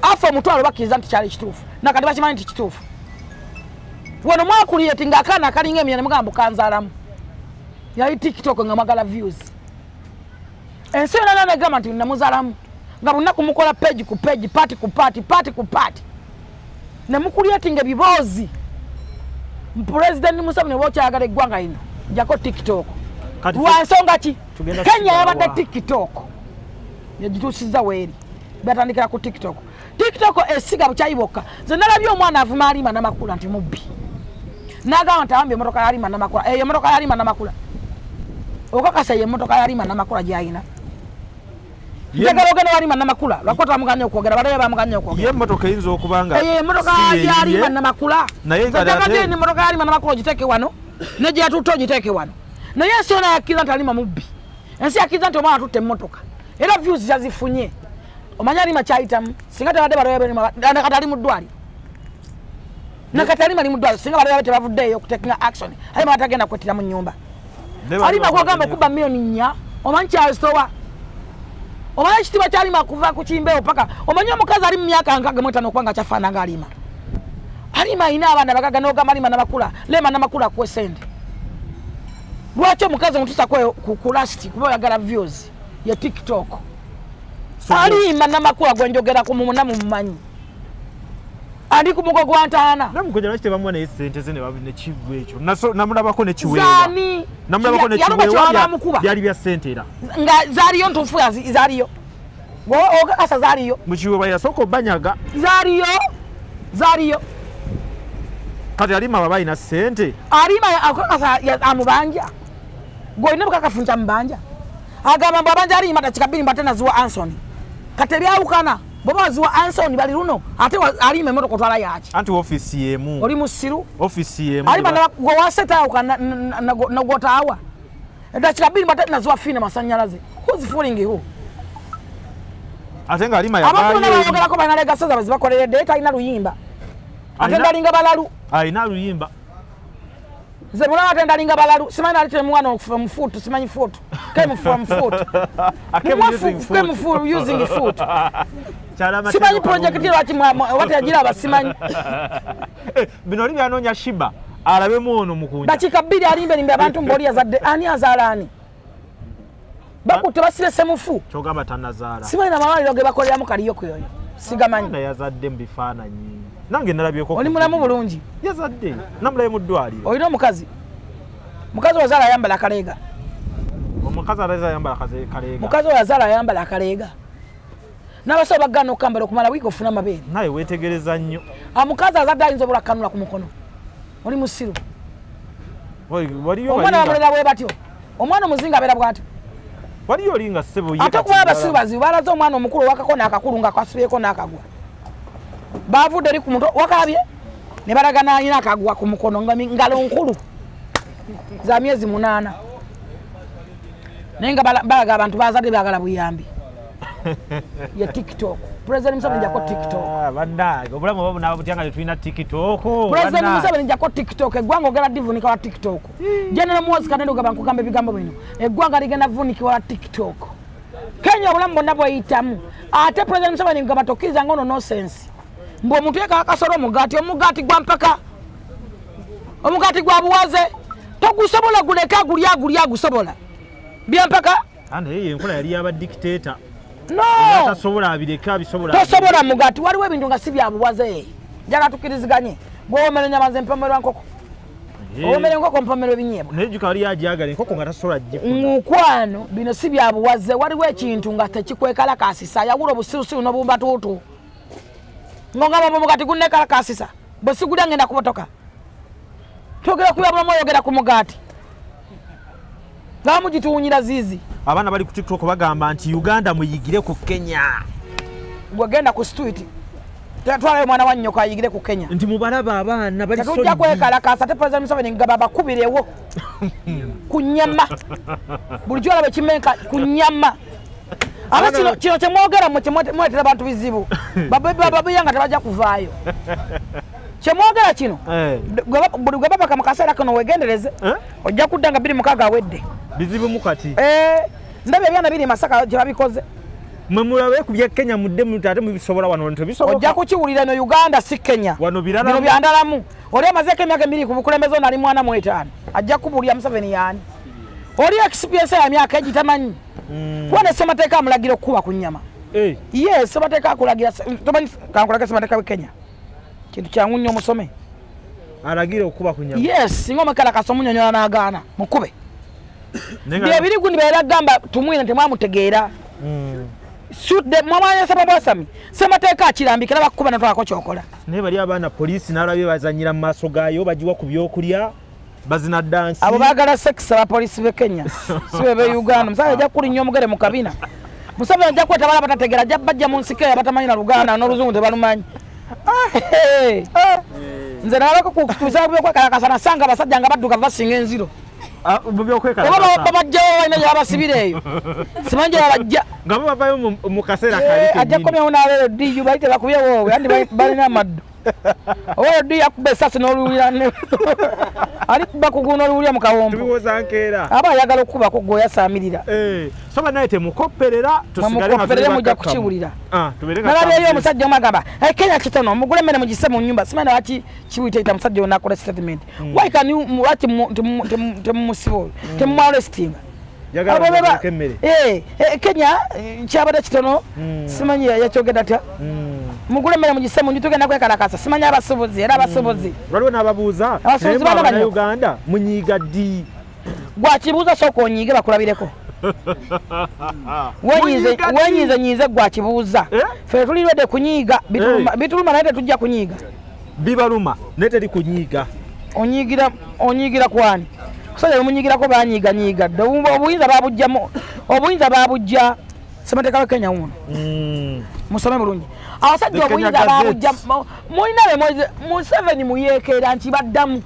afa omutwalo bakkiriza nti kyali kituufu. Nakati bakimanyi nti kituufu. Wano mwakuliyeti ng'akaana akalinga emyene mugamba kanzaalamu. Yali TikTok nga mwagala views. Ensi yonna negamba nti namuzaalamu. Nga lunaku mukola page ku page, party ku party, party ku party. Ne mukuliyetinga ebiboozi. President Museveni bw'okyayagala eggwanga lino, jako TikTok. Lwa nsonga ki? Kenya yabadde TikTok. Yagituusizza weeri. Batandikira ku TikTok. TikTok esiga bukyayi bwokka. Nze nalabye omwana avuma Alima Namakula nti mubbi. N'agamba nti awambye emmotoka ya Alima Namakula. Eyo emmotoka ya Alima Namakula. Okakasa ye emmotoka ya Alima Namakula gy'alina. Njagala ogenda wa Alima Namakula. Lwakuba twamuganye okwogera, balabe bamuganye okwogera. Ye emmotoka eyinza okuba nga eyo emmotoka ya Alima Namakula. Naye nga ate emmotoka ya Alima Namakula ogiteeke wano, ne gye yatutte ogiteeke wano. Naye ensi yonna yakkiriza nti Alima mubbi. Ensi yakkiriza nti omwana atutte emmotoka. Era views yazifunye. Omanyi Alima kyayitamu, singa tebadde baloya nakati ali mu ddwaliro. Nakati Alima ali mu ddwaliro, singa baloya tebavuddeeyo okutekinga action. Alima atagenda kwettira mu nnyumba. Alima gwagamba okuba 4,000,000, omanyi kyazitowa. Omanyi ekitiibwa kya Alima kuva ku kimbeewo paka. Omanyi omukazi ali mu myaka 65 okuba nga kyafaanana nga Alima. Alima alina abaana bagaga n'ogamba Alima Namakula, Lema Namakula akuwe ssente. Lwaki omukazi omutuusako ku last kuba oyagala views ye TikTok? Alima Namakula gwe njogera ku mumuna mumumanyi. Andi ku mugo gwa ntaana. Namukoja lwaki tebamuwa naye ssente ze ne kiggwa ekyo. Namulabako ne kiweewa. Zaani? Namulabako ne kiweewa byali bya ssente era. Nga zaaliyo ntuufu zaaliyo. Okakasa zaaliyo. Mu kiweewa yasooka obbanyaga. Zaaliyo. Zaaliyo. Kati Alima baba alina ssente. Alima okakasa amubanja. Gwe olina obukakafu nti amubanja. Agamba mbu abanja Alima dakika 2 mbu ate naziwa Anson. Kati ebyawukana. Bw'oba waziwa Anson bali luno ate Alima emmotoka otwala yaki? Anti ofiisi y'emu. Oli musiru? Ofiisi y'emu. Alima gwe wasetawuka nagwotaawa. Edakika 2 mbu ate naziwa Fiina masannyalaze. Who's fooling who? Ate nga Alima yavaayo. Abantu bonna bayogerako balina legacy zaabwe zibakoleredde talina luyimba. Ate ndalinga balalu. Alina luyimba. Nze mulaba ate ndalinga balalu. Simanyi nali temuwana okufa mu foot, simanyi foot. Came from foot. Came from using foot. Simanyi project lwaki wate yagiraba simanyi. Bino oli byanoonya Shiba alabemu ono mukunja. Dakika 2 alimbe limbe abantu mboli yazadde ani azaala ani? Bakutte basire semufu. Kyogamba tannazaala. Simanyi n'amalwaliro ge bakoleramu Kariyoku yoyo. Sigamanyi. Mwana yazadde mu bifaananyi. Nange nalabyeko. Oli mulamu bulungi. Yazadde. Namulabe mu ddwaliro. Olina omukazi. Mukazi wazaala ayambala akaleega. Omukazi ayambala akaleega. Mukazi wazaala ayambala akaleega. N'abasawo bagaana okukambala okumala wiiki ofuna amabeere. Naye weetegereza nnyo. Omukazi azadde ayinza obulakanula ku mukono. Oli musiru. Waliyo omwana bamulera bwe batyo. Omwana omuzinga abeera bw'atyo. Waliyo olinga ssebo ye. Ate kuba abasiru bazibu balaze omwana omukulu owakako n'akakulu nga kasibyeko n'akagwa. Bavudde eri ku mutwe wakaabye ne balagana alina akagwa ku mukono nga ngalo nkulu za myezi 8. Naye nga balaga abantu bazadde baagala buyambi. Ye TikTok. President Museveni jako TikTok. Bannange obulamu oba bunaaba butya nga tetulina TikTok. President Museveni jako TikTok. Eggwanga ogenda divunika wa TikTok. General Muhoozi Kainerugaba nkugamba ebigambo bino. Eggwanga ligenda vunikibwa wa TikTok. Kenya obulamu bwonna bweyitamu. Ate President Museveni ngamba tokkiriza nga ono nonsense. Mbu omuntu yekka akasolo omugaati, omugaati gwa mpaka. Omugaati gwa buwaze. Togusobola guleka gulya gulya gusobola. Byampaka? Ande enkola yali yaba dictator. No. Tasobola abireka bisobola. Tosobola mugati waliwo ebintu nga si bya buwaze. Njagala tukkiriziganye. Bw'omera ennyama nze mpomerwa nkoko. Omera enkoko mpomerwa ebinyeebwa. Naye jjuka wali yagyagala enkoko nga tasobola gifuna. Mukwano bino si bya buwaze waliwo ekintu nga tekikwekalakaasisa yawula obusirusiru n'obumbatuutu. Ng'ogamba mugati gunneekalakaasisa bwe sigulya ngenda kubotoka. Twogera ku byabulamu oyogera ku mugaati. Nga mugituwunyira ziizi. Abaana bali ku TikTok bagamba nti Uganda muyigire ku Kenya. Gwegenda ku street. Twalayo omwana wa nnyoko ayigire ku Kenya. Nti mubalaba abaana bali solid. Tetujja kwekalakaasa ate President Museveni ngaba bakubirewo. Ku nnyama. Bulijjo olaba ekimenka ku nnyama. Ate kino kye mwogera mmwe muleetera abantu bizibu. Babiyanga tebajja kuvaayo. Kye mwogera kino buli gwe babaka mu kaseera kano weegendereze ojja kudda nga 26 awedde. Bizibu mukati. Ndabye ebyana biri Masaka gye babikoze. Mwe mulabe ku bya Kenya mudde mute ate mubisobola wano tebisoboka. Ojja kukiwulira no Uganda si Kenya. Wano birala. Bino byandalamu. Oli amazeeko emyaka 2 ku bukulembeze ono ali mwana mu 5. Ajja kubuulira Museveni yaani. Oli experience ya myaka egitamanyi. Kuba ne ssemateeka amulagira okukuba ku nnyama. Ye ssemateeka akulagira tomanyi kankulaga ssemateeka w'e Kenya. Kintu kyangu nnyo omusome. Alagira okukuba ku nnyama. Yes, singa omukalakasa omunnyonnyola n'agaana mukube. Bye biri gundi beera gamba tumwine temwamutegeera. Shoot them mwamanya sababwasami. Ssemateeka akirambika bakukuba natwalako ky'okola. Naye bali abaana poliisi n'alabye bazannyira mu maaso gaayo bagiwa ku byokulya bazina dansi. Abo baagala sex abapoliisi b'e Kenya si be b'e Uganda. Museveni ajja kulinnya omugere mu kabina. Museveni ajja kweta abalala batategeera ajja bajja mu nsiko eyo abatamanyi na Luganda n'Oluzungu tebalumanyi. Nze nalabako ku bisawo by'okwekalakasa nasanga abasajja nga badduka basinga enziro. Mu by'okwekalakasa. Oba babajjawo balina gye babasibira eyo. Simanyi gye babajja. Nga bo bavayo mu kaseera kali kennyini. Ajja kukomyawo n'aleero DU bali tebakubyewo andi balina amaddu. Oba DU yakuba essasi n'oluwulira alikuba kugulu n'oluwulira mu kawompo. Tubiwoza nkeera. Aba ayagala okukubako gwe oyasaamirira. So bannaye temukopperera tusigale nga tuli mujja kukiwulira. Nalabyeyo omusajja omu agamba Kenya kitono mugule emmere mugisse mu nnyumba simanyi lwaki kiwuyitayita musajja ono akola statement. Why can you lwaki temumusiba oyo temumwarrestinga? Kenya kyabadde kitono simanyi yakyogedde atya. Mugule emmere mugisse mu nju tugenda kwekalakasa simanyi abasuubuzi era abasuubuzi. Waliwo n'ababuuza abasuubuzi bana bano Uganda munyiiga ddi? Gwakibuuza sooka onyiige bakulabireko. Wenyiize nyiize gwakibuuza. Ffe tuli ready kunyiiga bituluma naye tetujja kunyiiga. Bibaluma naye teri kunyiiga. Onyiigira kwani? Kusajja bemunyigirako banyiiganyiiga dda obuyinza babujjamu obuyinza babujja ssemateeka wa Kenya wuno. Musome bulungi. Abasajja obuyinza babujja mulina be Museveni muyeekera nti baddamu.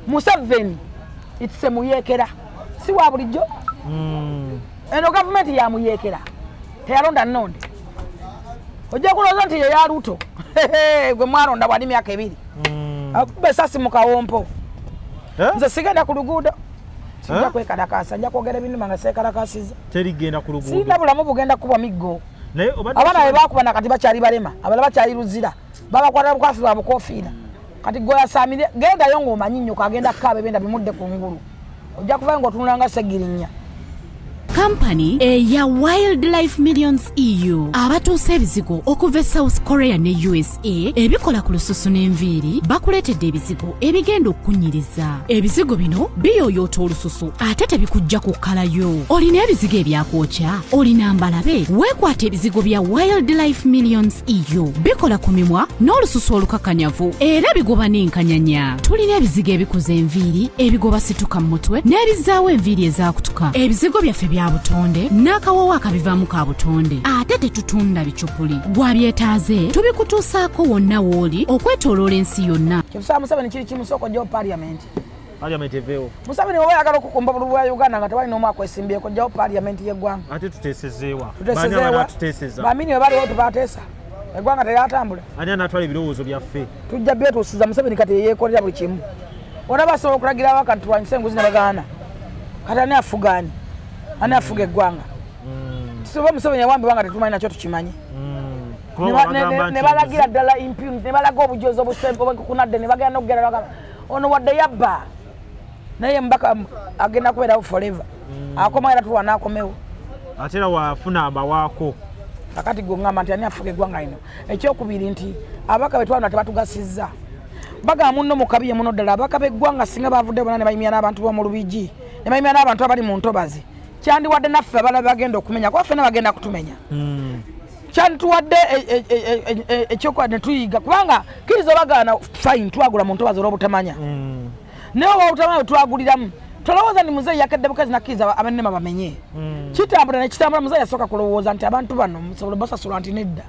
Museveni it's a muyeekera si wa bulijjo. Eno gavumenti ya muyeekera teyalonda nnonde. Ojja kulowooza nti ye ya Ruto gwe mwalonda wali myaka 2. Akuba essasi mu kawompo. Nze sigenda ku luguudo. Sijja kwekalakaasa nja kwogera ebinuma nga seekalakaasizza. Terigenda ku luguudo. Sirina bulamu bugenda kubwa miggo. Abaana be baakuba nakati bakyali balema abalala bakyali luzira babakwata bukwasi bwa bukofiira. Kati gwe oyasaamire gendayo ng'omanyi nnyoko agenda kukaaba ebyenda bimudde ku ngulu. Ojja kuvayo ng'otunula nga Ssegirinya. Company eya Wildlife Millions EU abatuusa ebizigo okuva e South Korea ne USA ebikola ku lususu n'enviiri bakuleetedde ebizigo ebigenda okukunyiriza. Ebizigo bino biyooyoota olususu ate tebikujja kukkalayo. Olina ebizigo ebyakwokya, olina mbalabe, weekwata ebizigo bya Wildlife Millions EU bikola ku mimwa n'olususu olukakanyavu era bigoba n'enkanyanya. Tulina ebizigo ebikuza enviiri, ebigoba situka mu mutwe n'ebizaawo enviiri ezaakutuka. Ebizigo byaffe bya butonde n'akawoowo akabivaamu ka butonde ate tetutunda bicupuli. Gwabyetaaze tubikutuusaako wonna w'oli okwetooloola ensi yonna. Kifusa Museveni kiri kimu sooka ojjawo paaliyamenti. Paaliyamenti eveewo. Museveni oba oyagala okukumba obululu bwa Uganda nga tewali n'omu akwesimbyeko ojjawo paaliyamenti y'eggwanga. Ate tuteesezeewa. Tuteesezeewa. Bamini we baliwo tubateesa. Eggwanga teryatambula. Ani anaatwala ebirowoozo byaffe? Tujja byetuusiza Museveni kati yeyeekolera buli kimu. Ona basobola okulagirawo akantu tulwanyise enguzi ne bagaana. Kati ani afuga ani? Ani afuga eggwanga? Tusobola Museveni yawambibwa nga tetumanyi nakyo tukimanyi. Ne balagira ddala impunity, ne balaga obujozi obukunadde ne bagenda n'okugenda bagamba ono wadde yabba naye mbaka agenda kubeerawo forever. Akomawo era tulwana akomewo. Ate era wafuna abawaako. Kakati gwe ŋŋamba nti ani afuga eggwanga lino. Ekyokubiri nti ababaka be twalonda tebatugasizza. Bagamba munno mu kabi ye muno ddala ababaka b'eggwanga singa bavudde bonna ne bayimya n'abantu b'omu Lubigi ne bayimya n'abantu abali mu ntobazi, kyandiwadde naffe abalala bagenda okumenya kuba ffenna bagenda kutumenya. Kyandituwadde ekyokukola ne tuyiga kubanga kkiriza obagaana fine twagula mu ntobazi olw'obutamanya. Naye oba obutamanya bwe twaguliramu tolowooza nti muzeeyi yakedde bukazi nakkiriza abannema bamenye. Kitambula ne kitambula muzeeyi yasooka kulowooza nti abantu bano musobola basasula nti nedda.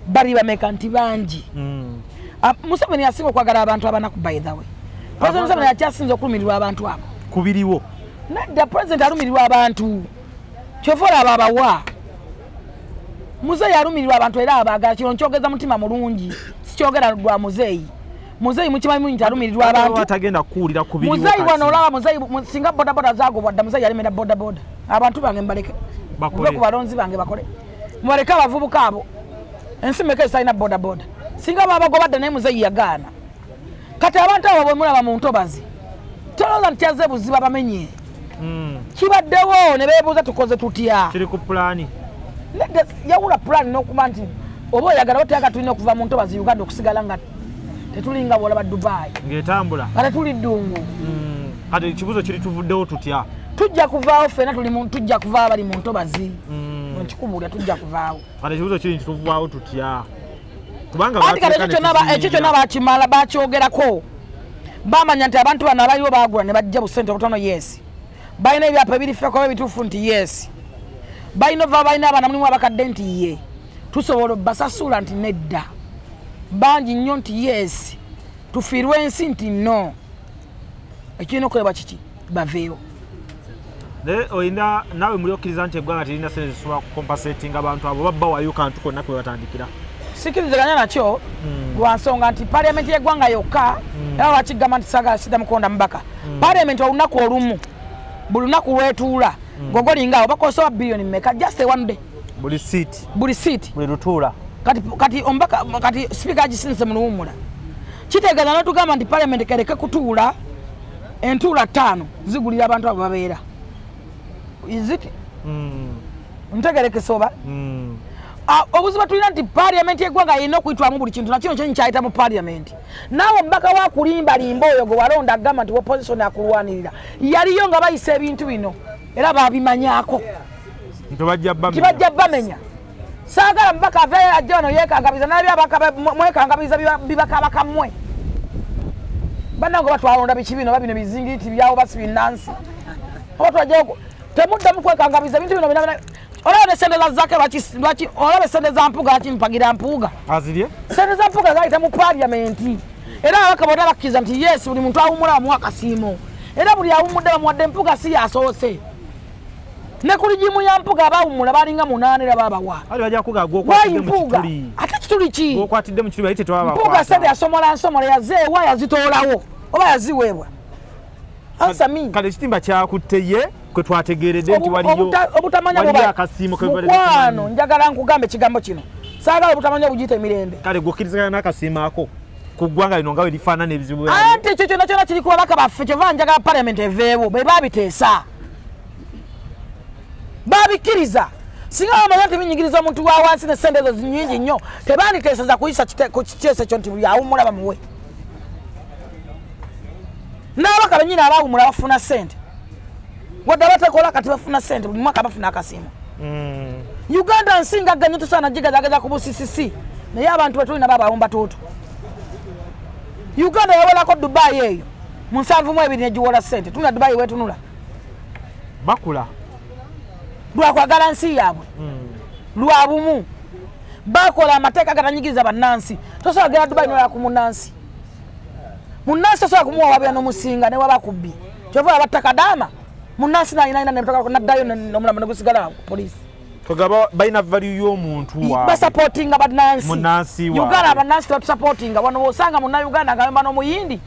Bali bameka nti bangi. Museveni yasinga okwagala abantu abanaku by the way. President Museveni akyasinze okulumirirwa abantu abo. Kubiriwo. Nedda president alumirirwa abantu. Kyova olaba abawa. Muzeeyi alumirirwa abantu era abaagala kino nkyogeza mutima mulungi. Sikyogera lwa muzeeyi. Muzeeyi mukimanyi nti alumirirwa abantu. Atagenda kuwulira kubiriwo. Muzeeyi wano olaba muzeeyi singa bodaboda zaagobwa dda muzeeyi yalemera bodaboda. Abantu bange mbaleke. Bakole. Ku balonzi bange bakole. Mubaleke abavubuka abo. Ensi mmeka ezitalina bodaboda. Singa babagobadde naye muzeeyi yagaana. Kati abantu abo bwe mulaba mu ntobazi tolowooza nti kyazze buziba bamenye. Kibaddewo ne beebuuza tukoze tutya. Kiri ku pulaani. Nedda yawula pulaani n'okuba nti oba oyagala oba tulina okuva mu ntobazi Uganda okusigala nga tetulinga bw'olaba Dubai. Ng'etambula. Nga tetuli ddungu. Kati ekibuuzo kiri tuvuddewo tutya? Tujja kuvaawo ffenna tujja kuvaawo abali mu ntobazi. Nkikubuulira tujja kuvaawo. Kati ekibuuzo kiri nti tuvaawo tutya? Kubanga ekyo kyonna bakimala bakyogerako. Bamanya nti abantu bano abaliwo baagula ne bajja busente obutono yes. Balina ebyapa ebirifeko ebituufu nti yes. Balina ova balina abaana mulimu abakadde nti ye. Tusobola obbasasula nti nedda. Bangi nnyo nti yes. Tufiirwe ensi nti no. Ekirina okukolebwa kiki? Baveewo. Naye olina naawe muli okkiriza nti eggwanga terina ssente zisobola kukompensatinga abantu abo oba bawayo kantu konna kwe batandikira. Sikkiriziganya nakyo lwa nsonga nti parliament y'eggwanga yokka era lwakigamba nti saagala siddamu kulonda mubaka. Parliament olunaku olumu buli lunaku lwetuula ng'ogolinga awo bakozesa biliyoni mmeka just one day. Buli seat. Buli seat. Buli lutuula. Kati omubaka kati sipiika agisinze mu luwummula. Kitegeeza n'otugamba nti parliament kereke kutuula entuula 5 zigulira abantu abo babeera. Is it? Ntegerekesa oba? Obuzibu tulina nti parliament y'eggwanga erina okuyitwamu buli kintu na kino kyenyi kyayita mu parliament. Naawe omubaka wa kulimbalimba oyo gwe walonda agamba nti opposition akulwanirira yaliyo nga bayisa ebintu bino era babimanyaako. Nti bajja bamenya. Saagala mubaka aveeyo ajja wano yeekangabiza nalabye ababaka mwekangabiriza bibakabaka mmwe. Bannange oba twalonda biki bino oba bino bizingiti byawo basi binnansi. Oba twajjayo temuddamu kwekangabiza ebintu bino bina. Olaba sente za Zake lwaki olaba sente za Mpuuga lwaki mpagira Mpuuga. Azirye? Sente za Mpuuga zayita mu parliament. Era ababaka bonna bakkiriza nti yes buli muntu awummula bamuwa akasiimo. Era buli awummudde bamuwadde Mpuuga si yasoose. Ne ku ligimu ya Mpuuga abawummula balinga 8 era babawa. Ali bajja kuga gw'okwatidde mu kituli. Ate kituli ki? Gw'okwatidde mu kituli bayite tebabakwata. Mpuuga sente yasomola nsomola yazeewa yazitoolawo oba yaziweebwa. Answer me. Kale ekitimba kyakutte ye kwe twategeeredde nti waliyo obutamanya akasiimo ke mukwano njagala nkugambe ekigambo kino. Saagala obutamanya bugiyita emirembe. Kale gw'okkiriziganya n'akasiimo ako ku ggwanga lino nga bwe lifaanana ebizibu byalyo. Anti ekyo kyonna kyonna kiri ku babaka baffe kyova njagala parliament eveewo be baabiteesa. Babikkiriza. Singa bamanya nti binyigiriza omuntu wa wansi ne ssente ezo nnyingi nnyo tebanditeeseza kuyisa ku kiteeso ekyo nti buli awummula bamuwe. N'ababaka bennyini abaawummula bafuna ssente. Wadde abatekola kati bafuna ssente buli mwaka bafuna akasiimo. Uganda nsi ngagga nnyo tusaana gigazaagaza ku busisisi naye abantu betulina baabawumba tuutu. Uganda yawolako Dubai eyo mu 72 negiwola ssente. Tunula Dubai weetunula. Bakula. Lwakwagala nsi yaabwe. Lwa bumu. Bakola amateeka agatanyigiriza bannansi. Tosobola kugenda Dubai n'olaba ku munnansi. Munnansi tosobola kumuwa wabira n'omusinga ne waba kubbi. Kyova abatta Kadaama munnansi n'ayinaayina n'addayo n'omulambo ne gusigala ku poliisi. Togaba balina value y'omuntu waabwe. Basupportinga bannansi. Munnansi waabwe. Uganda bannansi tebatusupportinga. Wano bw'osanga munnayuganda ng'ayomba n'omuyindi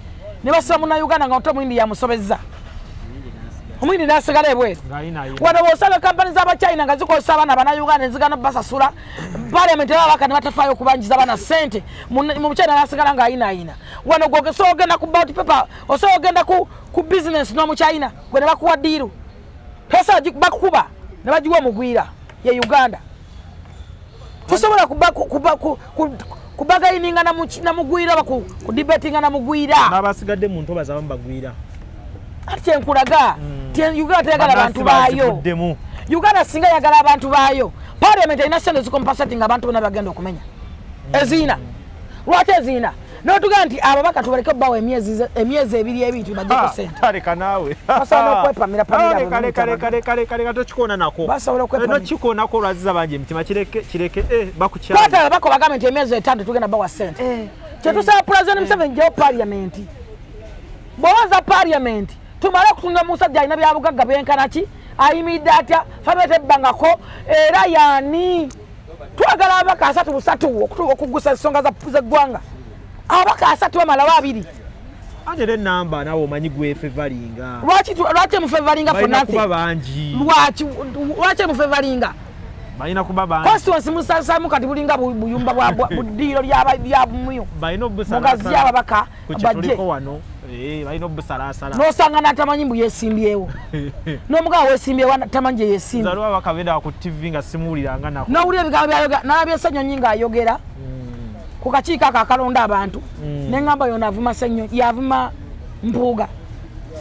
ne basiba munnayuganda nga omuyindi yamusobezza. Omuyindi n'asigala ebweru. Wano bw'osanga kampani z'Abachina nga zikozesa abaana bannayuganda ne zigana basasula, parliament ababaka ne batafaayo okubanjiza abaana ssente, mu China n'asigala ng'ayinaayina. Wano gwe osobola ogenda ku ballot paper, osobola ogenda ku business n'Omuchina gwe ne bakuwa deal. Tosobola bakuba ne bagiwa omugwira ye Uganda. Tosobola kubagayininga na mugwira ku debatinga na mugwira. N'abasigadde mu ntobazi abamu bagwira. Ate kyenkulaga Uganda teyagala abantu baayo. Uganda singa yagala abantu baayo. Parliament erina ssente zikompensatinga abantu bonna bagenda okumenya. Eziina. Lwaki eziina? N'otugamba nti ababaka tubaleke bawa emyezi ebiri ebiri tubaggyeko ssente. Taleka naawe. Basobola okwepamira pamira. Leka tokikoona nako. Basobola okwepamira. Nokikoonako olwaziza bangi emitima kireke bakukyali. Kwata ababaka bagambe nti emyezi etaano tugenda bawa ssente. Kyetusaba President Museveni gyewo parliament. Bw'obaza parliament tumale okutunula musajja alina byabugagga byenkana ki, ayimiridde atya, famire tebbangako, era yaani. Twagala ababaka 33 okugusa ensonga z'eggwanga. Ababaka 3 bamalawo 2. Ate era ennamba naawe omanyi gwefevalinga. Lwaki mufevalinga for nothing? Balina kuba bangi. Lwaki mufevalinga? Balina kuba bangi. Constituency musasamu kati bulinga buyumba bwa buddiiro lya bumuyo. Balina obusalasala. Mugazi ababaka bajje. Wano. Balina obusalaasala. N'osanga n'atamanyi mbu yeesimbyewo. N'omugabo weesimbyewo tamanyi gye yeesimbye. Nze waliwo ababaka ku TV nga simuwuliranga nako. N'owulira ebigambo by'ayogera, n'alabye Ssenyonyi ng'ayogera. Ku kakiiko ako akalonda abantu. Ne ŋŋamba yona avuma Ssenyonyi, yavuma Mpuuga.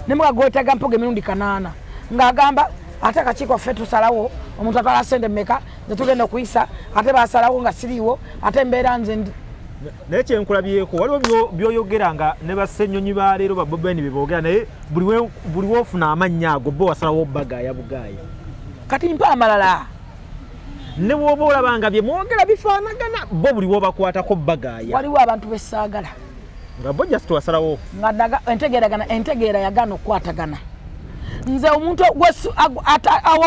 Ne muga gwetaaga Mpuuga emirundi 8. Ng'agamba ate akakiiko ffe tusalawo omuntu atwala ssente mmeka nze tugenda okuyisa ate basalawo nga siriiwo ate embeera nze ndi. Naye kyenkulabyeko waliwo by'oyogera nga ne bassenyonyi ba leero ba Bobi Wine bye boogera naye buli w'ofuna amannya ago bo wasalawo bagaaya bugaaya. Kati mpa amalala. Ne bw'oba olaba nga bye mwogera bifaanagana bo buli w'obakwatako bagaaya. Waliwo abantu be saagala. Nga bo just wasalawo. Nga entegeera yagaana okukwatagana. Nze omuntu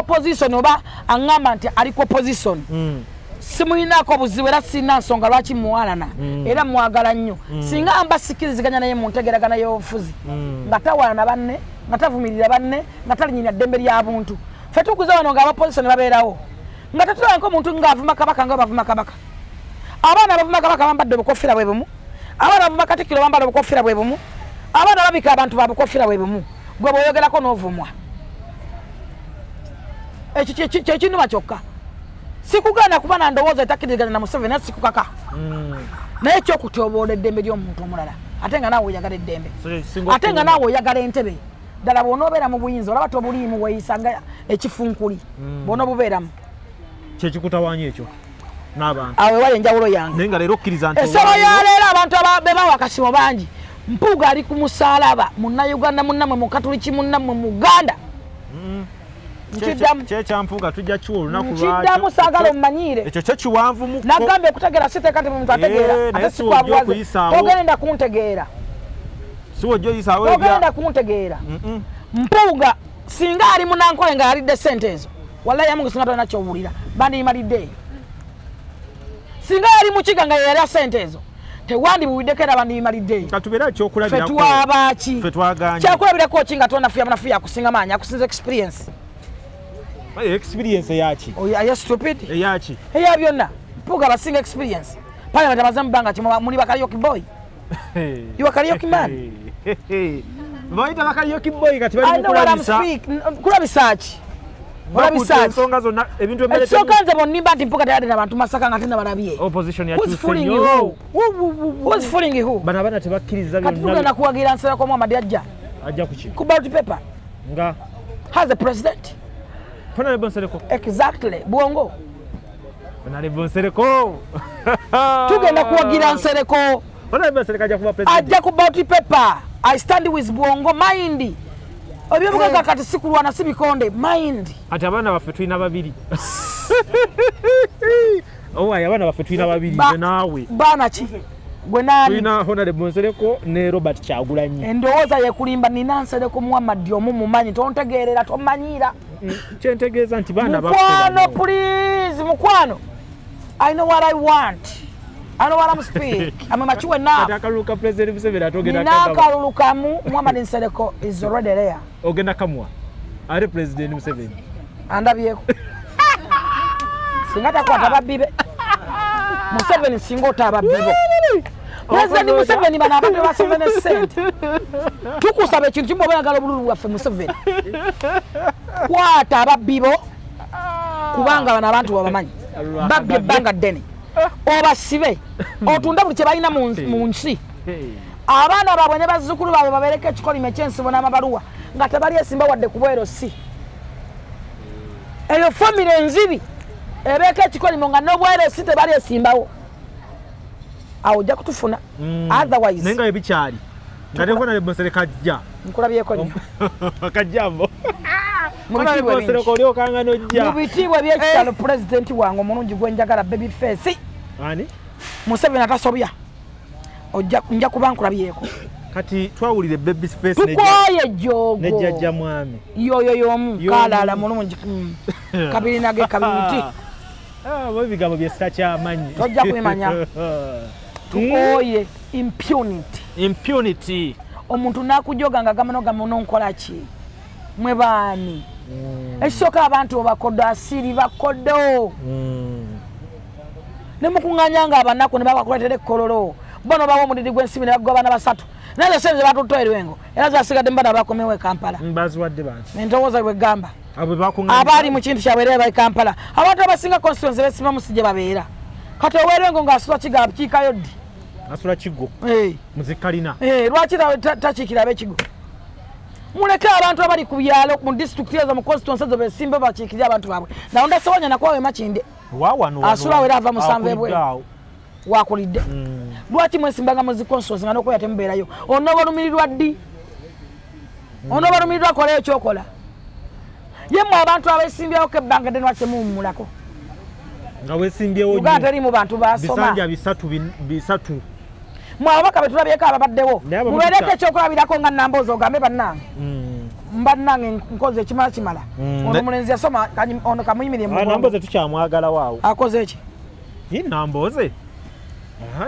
opposition oba aŋŋamba nti ali ku opposition. Simuyinaako buzibu era sirina nsonga lwaki muwalana era mwagala nnyo. Singa mba sikkiriziganya naye mu ntegeeragana y'obufuzi nga tawalana banne, nga tavumirira banne, nga talinnya ddembe lya buntu. Ffe tukuze wano nga abopposition babeerawo nga tetulabako omuntu ng'avuma kabaka nga bavuma kabaka. Abaana abavuma kabaka bambadde obukofiira bwe bumu, abaana abavuma Katikkiro bambadde obukofiira bwe bumu, abaana babika abantu ba bukofiira bwe bumu. Gwe bw'oyogerako n'ovumwa. Ekyo kyekinuma kyokka. Sikugaana kuba na ndowooza etakkiriziganya na Museveni naye sikukaka. Naye eky'okutyoboola eddembe ly'omuntu omulala ate nga naawe oyagala eddembe. Ate nga naawe oyagala entebe. Ddala bw'onoobeera mu buyinza olaba tobuliimu weeyisa nga ekifunkuli. Bw'onoobubeeramu. Kyekikutawaanya ekyo n'abantu. Awo ewali enjawulo yange. Naye nga leero okkiriza nti essaawa ya leero abantu be bawa akasiimo bangi. Mpuuga ali ku musaalaba munnayuganda munnammwe Mukatuliki munnammwe Muganda. Nkiddamu. Kyekyampuuga tujja kiwa olunaku lwakyo. Nkiddamu saagala omumanyiire. Ekyo kyo kiwanvu mukko. Nagambye okutegeera si teeka nti muntu ategeera. Ate si kwabuwaze. Togenda kuntegeera. Si wojja oyisaawo ebya. Togenda kuntegeera. Mpuuga singa ali munankole nga yalidde ssente ezo. Wallahi ya Mungu singa tolina ky'owulira. Bandiyimalidde eyo. Singa yali mukiga nga yalya ssente ezo. Tewandibuwiddeko era bandiyimalidde eyo. Katubeere ekyokulabirako. Ffe twaba ki? Ffe twagaanye. Kyakulabirako ki nga tonafuya munafuya akusinga maanyi, akusinza experience. Experience eyaki? Oh, are you stupid? Eyaki? Eya byonna. Mpuuga abasinga experience. Parliament abaze mu bbanga ki muli ba karaoke boy. You are karaoke man. Bayita ba karaoke boy kati bali mu kulabisa. Kulabisa ki? Kulabisa ensonga zonna ebintu ebirala. Ekisooka nze bonnimba nti Mpuuga teyadde n'abantu Masaka nga tennabalabye. Opposition Who's fooling who? Who's fooling who? Bano abaana tebakkiriza byonna. Kati tugenda kuwagira Nsereko Muhammad ajja. Ajja ku ki? Ku ballot paper. Nga has the president. Honorable Nsereko. Exactly. Bwongo. Honorable Nsereko. Tugenda kuwagira Nsereko. Honorable Nsereko ajja kuba president. Ajja ku ballot paper. I stand with Bwongo mind. Ebyobugaga kati si kulwana si bikonde mind. Ati abaana baffe tulina babiri. Oh, abaana baffe tulina babiri nze naawe. Baana ki? Gwe nani? Tulina Honorable Nsereko ne Robert Kyagulanyi. Endowooza yekulimba nina Nsereko Muhammad omu mumanyi tontegeerera tomanyiira. Kyentegeeza nti baana baffe. Mukwano please mukwano. I know what I want. I know what I'm speak. I'm a mature enough. Akalulu President Museveni atogenda kagaba. Nina akalulu kamu Muhammad Nsereko is already there. Ogenda kamwa. Ali President Museveni. Andabyeko. Singa takwata babbi be. Museveni singa ota ababbi bo. President Museveni bano abantu basombe ne ssente. Tukusaba ekintu kimu oba oyagala obululu bwaffe Museveni. Kwata ababbi bo kubanga bano abantu babamanyi. Babbye ebbanga ddene. Obasibe otunda buli kye balina mu nsi. Abaana baabwe ne bazzukulu baabwe babeereko ekikolimo eky'ensibo n'amabaluwa nga tebali esimba wadde ku bwero si. Eyo famire enzibi ebeeko ekikolimo nga n'obwero si tebali esimbawo. Awo ojja kutufuna. Otherwise naye nga ebikyali nga tekona Musereko ajja. Nkulabyeko nnyo. Kajjambo. Musereko oli okanga n'ojja. Mu bitiibwa eby'ekitalo pulezidenti wange omulungi gwe njagala baby face. Ani? Museveni atasobya. Ojja nja kuba nkulabyeko. Kati twawulire baby face tukooye ejjoogo ne jjajja mwami. Yoyo y'omu kaalaala mulungi. Kabiri nage kabiri nti. Ah, ebigambo bye sitakyamanyi. Tojja kubimanya. Tukooye impunity. Impunity. Omuntu n'akujoga nga gamba n'ogamba ononkola ki? Mwe baani? Ekisooka abantu bakodo asiri bakodo. Ne mukuŋŋaanya nga abanaku ne babakuleetera ekkololo. Bono bawa omuliri gw'ensimbi ne baguwa abaana basatu. Naye sente ze batutte Erwengo era zasigadde mu baana bakomewo e Kampala. Baziwadde bantu. Endowooza bw'egamba. Abo abaali mu kintu kyabwe era bali Kampala. Abantu abasinga constituency beesimamu si gye babeera. Kati ow'Erwengo ng'asula Kigo akiikayo ddi? Asula Kigo. Muzikalina. Lwaki takiikira ab'Ekigo? Muleke abantu abali ku byalo mu disitulikiti ezo mu constituency ezo beesimbe bakiikirire abantu baabwe. Nawo Ssewanyana nakuwa Makindye. Asula era ava musanvu ebweru. Wakulidde. Lwaki mwesimbanga mu zi constituency nga n'okwera temubeerayo? Onoobalumirirwa ddi? Onoobalumirirwa kola ekyokola. Ye mmwe abantu abeesimbyewo ebbanga ddene lwaki temuwummulako? Nga weesimbyewo nnyo. Uganda teriimu bantu baasoma. Bisanja bisatu. Mwe ababaka be tulabyeko ababaddewo. Mubeereko ekyokulabirako nga Nambooze ogambe bannange. Bannange nkoze ekimala kimala. Ono omulenzi yasoma ono kamuyimirire mu. Nambooze tukyamwagala waawo. Akoze eki? Ye Nambooze.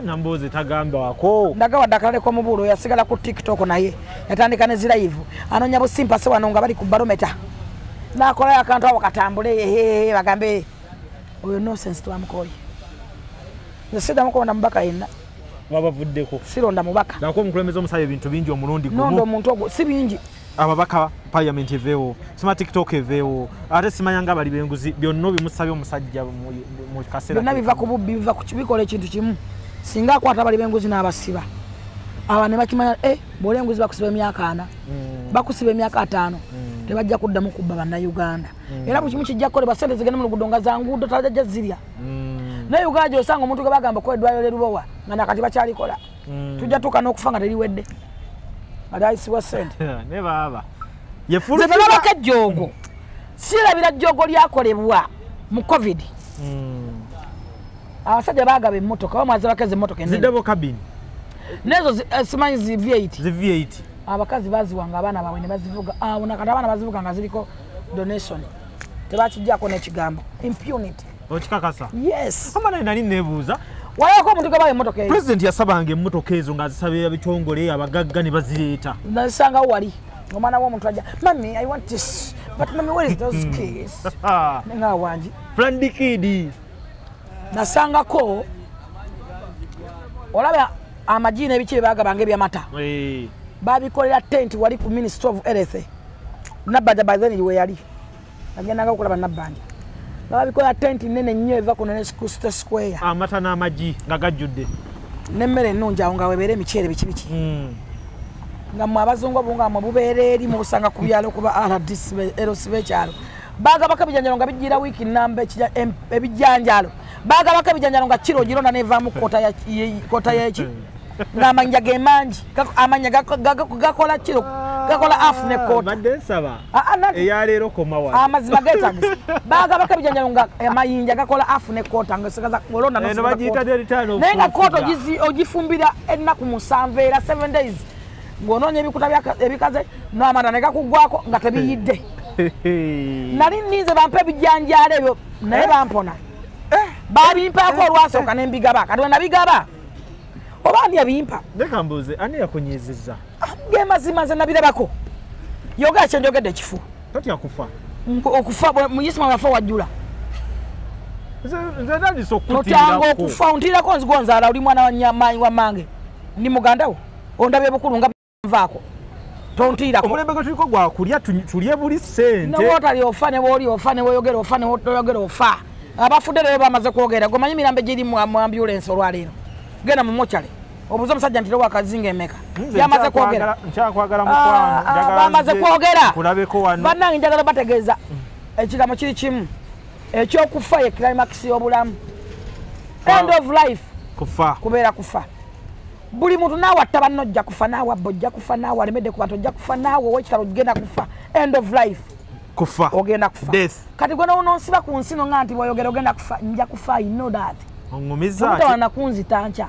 Nambooze tagambwako. Ndagawadde akalale k'omubuulo yasigala ku TikTok naye yatandika ne zirayivu. Anoonya busimpase wano nga bali ku barometa. N'akolayo akantu awo katambule bagambe oyo nonsense twamukooye. Nze siddamu kubona mubaka yenna. Wabavuddeko. Sironda mubaka. Nako omukulembeze omusaba ebintu bingi omulundi gumu. Nonda omuntu ogwo si bingi. Ababaka parliament eveewo, sima TikTok eveewo, ate simanya nga bali b'enguzi byonna bimusabye omusajja mu kaseera. Byonna biva ku bubbi, biva ku bikola ekintu kimu. Singa akwata abali b'enguzi n'abasiba. Aba ne bakimanya bw'olya enguzi bakusiba emyaka 4, bakusiba emyaka 5, tebajja kuddamu kubba bannayuganda. Era buli kimu kijja kukolebwa ssente zigende mu luguudo nga za nguudo tabajja zirya. Naye Uganda gy'osanga omuntu gwe bagamba okukola eddwaliro ly'e Lubowa nga nakati bakyalikola. Tujja tuuka n'okufa nga teriwedde. Nga lyayisibwa ssente. Ne baaba. Nze nalabako ejjoogo. Sirabira jjoogo lyakolebwa mu COVID. Abasajja baagaba emmotoka, bamwaza bakezi emmotoka ennene. Zi double cabin. N'ezo simanyi zi V8. Zi V8. Abakazi baziwanga abaana baabwe ne bazivuga. Awo nakati abaana bazivuga nga ziriko donation. Tebakiggyako n'ekigambo. Impunity. Okikakasa? Yes. Ama naye nali neebuuza. Walabako omuntu gwe bawa emmotoka eyo. President yasabanga emmotoka ezo ng'azisabira bitongole abagagga ne bazireeta. Nazisangawo wali. Omwana w'omuntu ajja, "Mummy, I want this. But mummy, where is those keys?" Nga wangi. Brandy Kid. Nasangako olaba amagi n'ebiki bye baagabanga eby'amata. Babikolera tent wali ku Ministry of Health. Nabbanja by then we yali. Nagendanga okulaba Nabbanja. Babikolera tent nnene nnyo eva ku State Square. Amata n'amagi nga gajjudde. N'emmere ennungi awo nga webeera emiceere biki biki. Nga mmwe abazungu obunga mmwe bubeera eri mubusanga ku byalo kuba RDC LC b'ekyalo. Baagabako ebijanjaalo nga bijjira wiiki nnamba ebijanjaalo. Baagabako ebijanjaalo nga kiro ogironda n'evaamu kota y'eki. Ng'amannya ge mangi. Amannya gakola kiro gakola half ne kota. Badde nsaba. Eyaleero koma wano. Amazima geetagisa. Baagabako ebijanjaalo nga amayinja gakola half ne kota nga osigaza olonda n'osigaza kota. Naye nga kota ogifumbira ennaku 7 era 7 days. Ng'onoonya ebikuta ebikaze n'amanda ne gakuggwako nga tebiyidde. Nali nninze bampe ebijanjaalo ebyo naye bampona. Babimpaako olwasooka ne mbigaba. Kati bwe nabigaba oba ani yabimpa? Leka mbuuze, ani yakunyiizizza? Ge mazima nze nabirabako. Yogera kye njogedde ekifu. Totya kufa. Okufa Muyisima yafa wajjula. Nze ntandise okukutiirako. Totanga okufa ontiirako nzigo nzaala oli mwana wa nyamaanyi wa mange. Ndi muganda wo ondabye bukulu nga nvaako tontiirako. Omulembe gwe tuliko gwa kulya, tulye buli ssente. Newotali ofa, ne wooli ofa, ne woyogera ofa, ne wotoyogera ofa. Abafudde leero bamaze kwogera. Gomanyi mirambo egiri mu ambulance olwaleero. Genda mu mochale obuuze omusajja nti lwakazinga emeka. Yamaze kwogera. Nkyakwagala mukwano, njagala bamaze kwogera. Kulabeko wano. Bannange njagala bategeeza ekigambo kiri kimu, ekyokufa ye climax y'obulamu. End of life kufa, kubeera kufa. Buli muntu naawe atta banno ojja kufa, naawe abba ojja kufa, naawe alemedde ku bantu ojja kufa, naawe ow'ekitalo ogenda kufa. End of life kufa, ogenda kufa. Death. Kati gwe nonsiba ku nsi nonga nti bw'oyogera ogenda kufa, nja kufa. I know that. Oŋŋumizza. Omutawana kunzita nkya.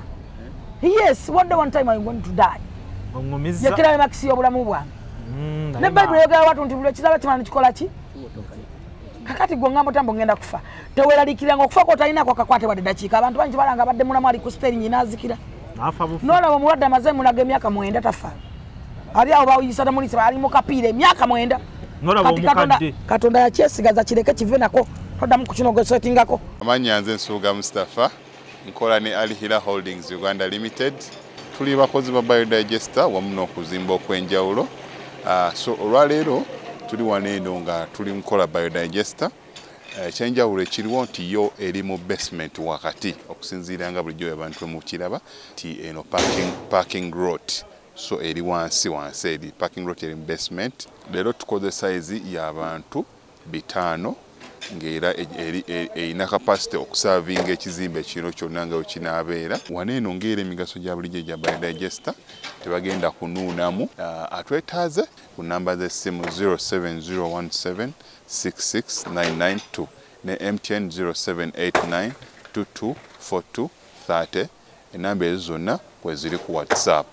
Yes, one day, one time I'm going to die. Oŋŋumizza. Ye climax y'obulamu bwange. Ne Bayibuli eyogera watu nti buli ekizaba kimala nekikola ki? Kakati gwe ngamba otambo ngenda kufa. Teweeraliikiranga okufa kw'otalinako akakwate wadde ddakiika. Abantu bangi balanga abadde mulamu ali ku steering n'azikira. N'olaba omulwadde amaze mulaga emyaka 9 tafa. Ali awo bawuyisa tamulisa ali mu kapiira emyaka 9. Kati Katonda yakyesigaza kireke kive nako toddamu kukinogosetingako. Amannya nze Nsubuga Mustafa, nkola ne Al Hila Holdings Uganda Limited. Tuli bakozi ba biodigester wamu n'okuzimba okw'enjawulo. So olwaleero tuli wano eno nga tuli nkola biodigester. Ekyenjawulo ekiriwo nti yo eri mu basement wakati, okusinziira nga bulijjo abantu mukiraba nti eno parking lot, so eri wansi wansi, eri parking lot eri mu basement. Leero tukoze size y'abantu 5 ng'era erina capacity okusavinga ekizimbe kino kyonna nga wekinaabeera. Wano eno ng'era emigaso gya bulijjo egya biodigester tebagenda kunuunamu. Atwetaaze ku namba z'essimu 07017 66992 ne MTN 0789 2242 30. Enamba ezo zonna kweziri ku WhatsApp.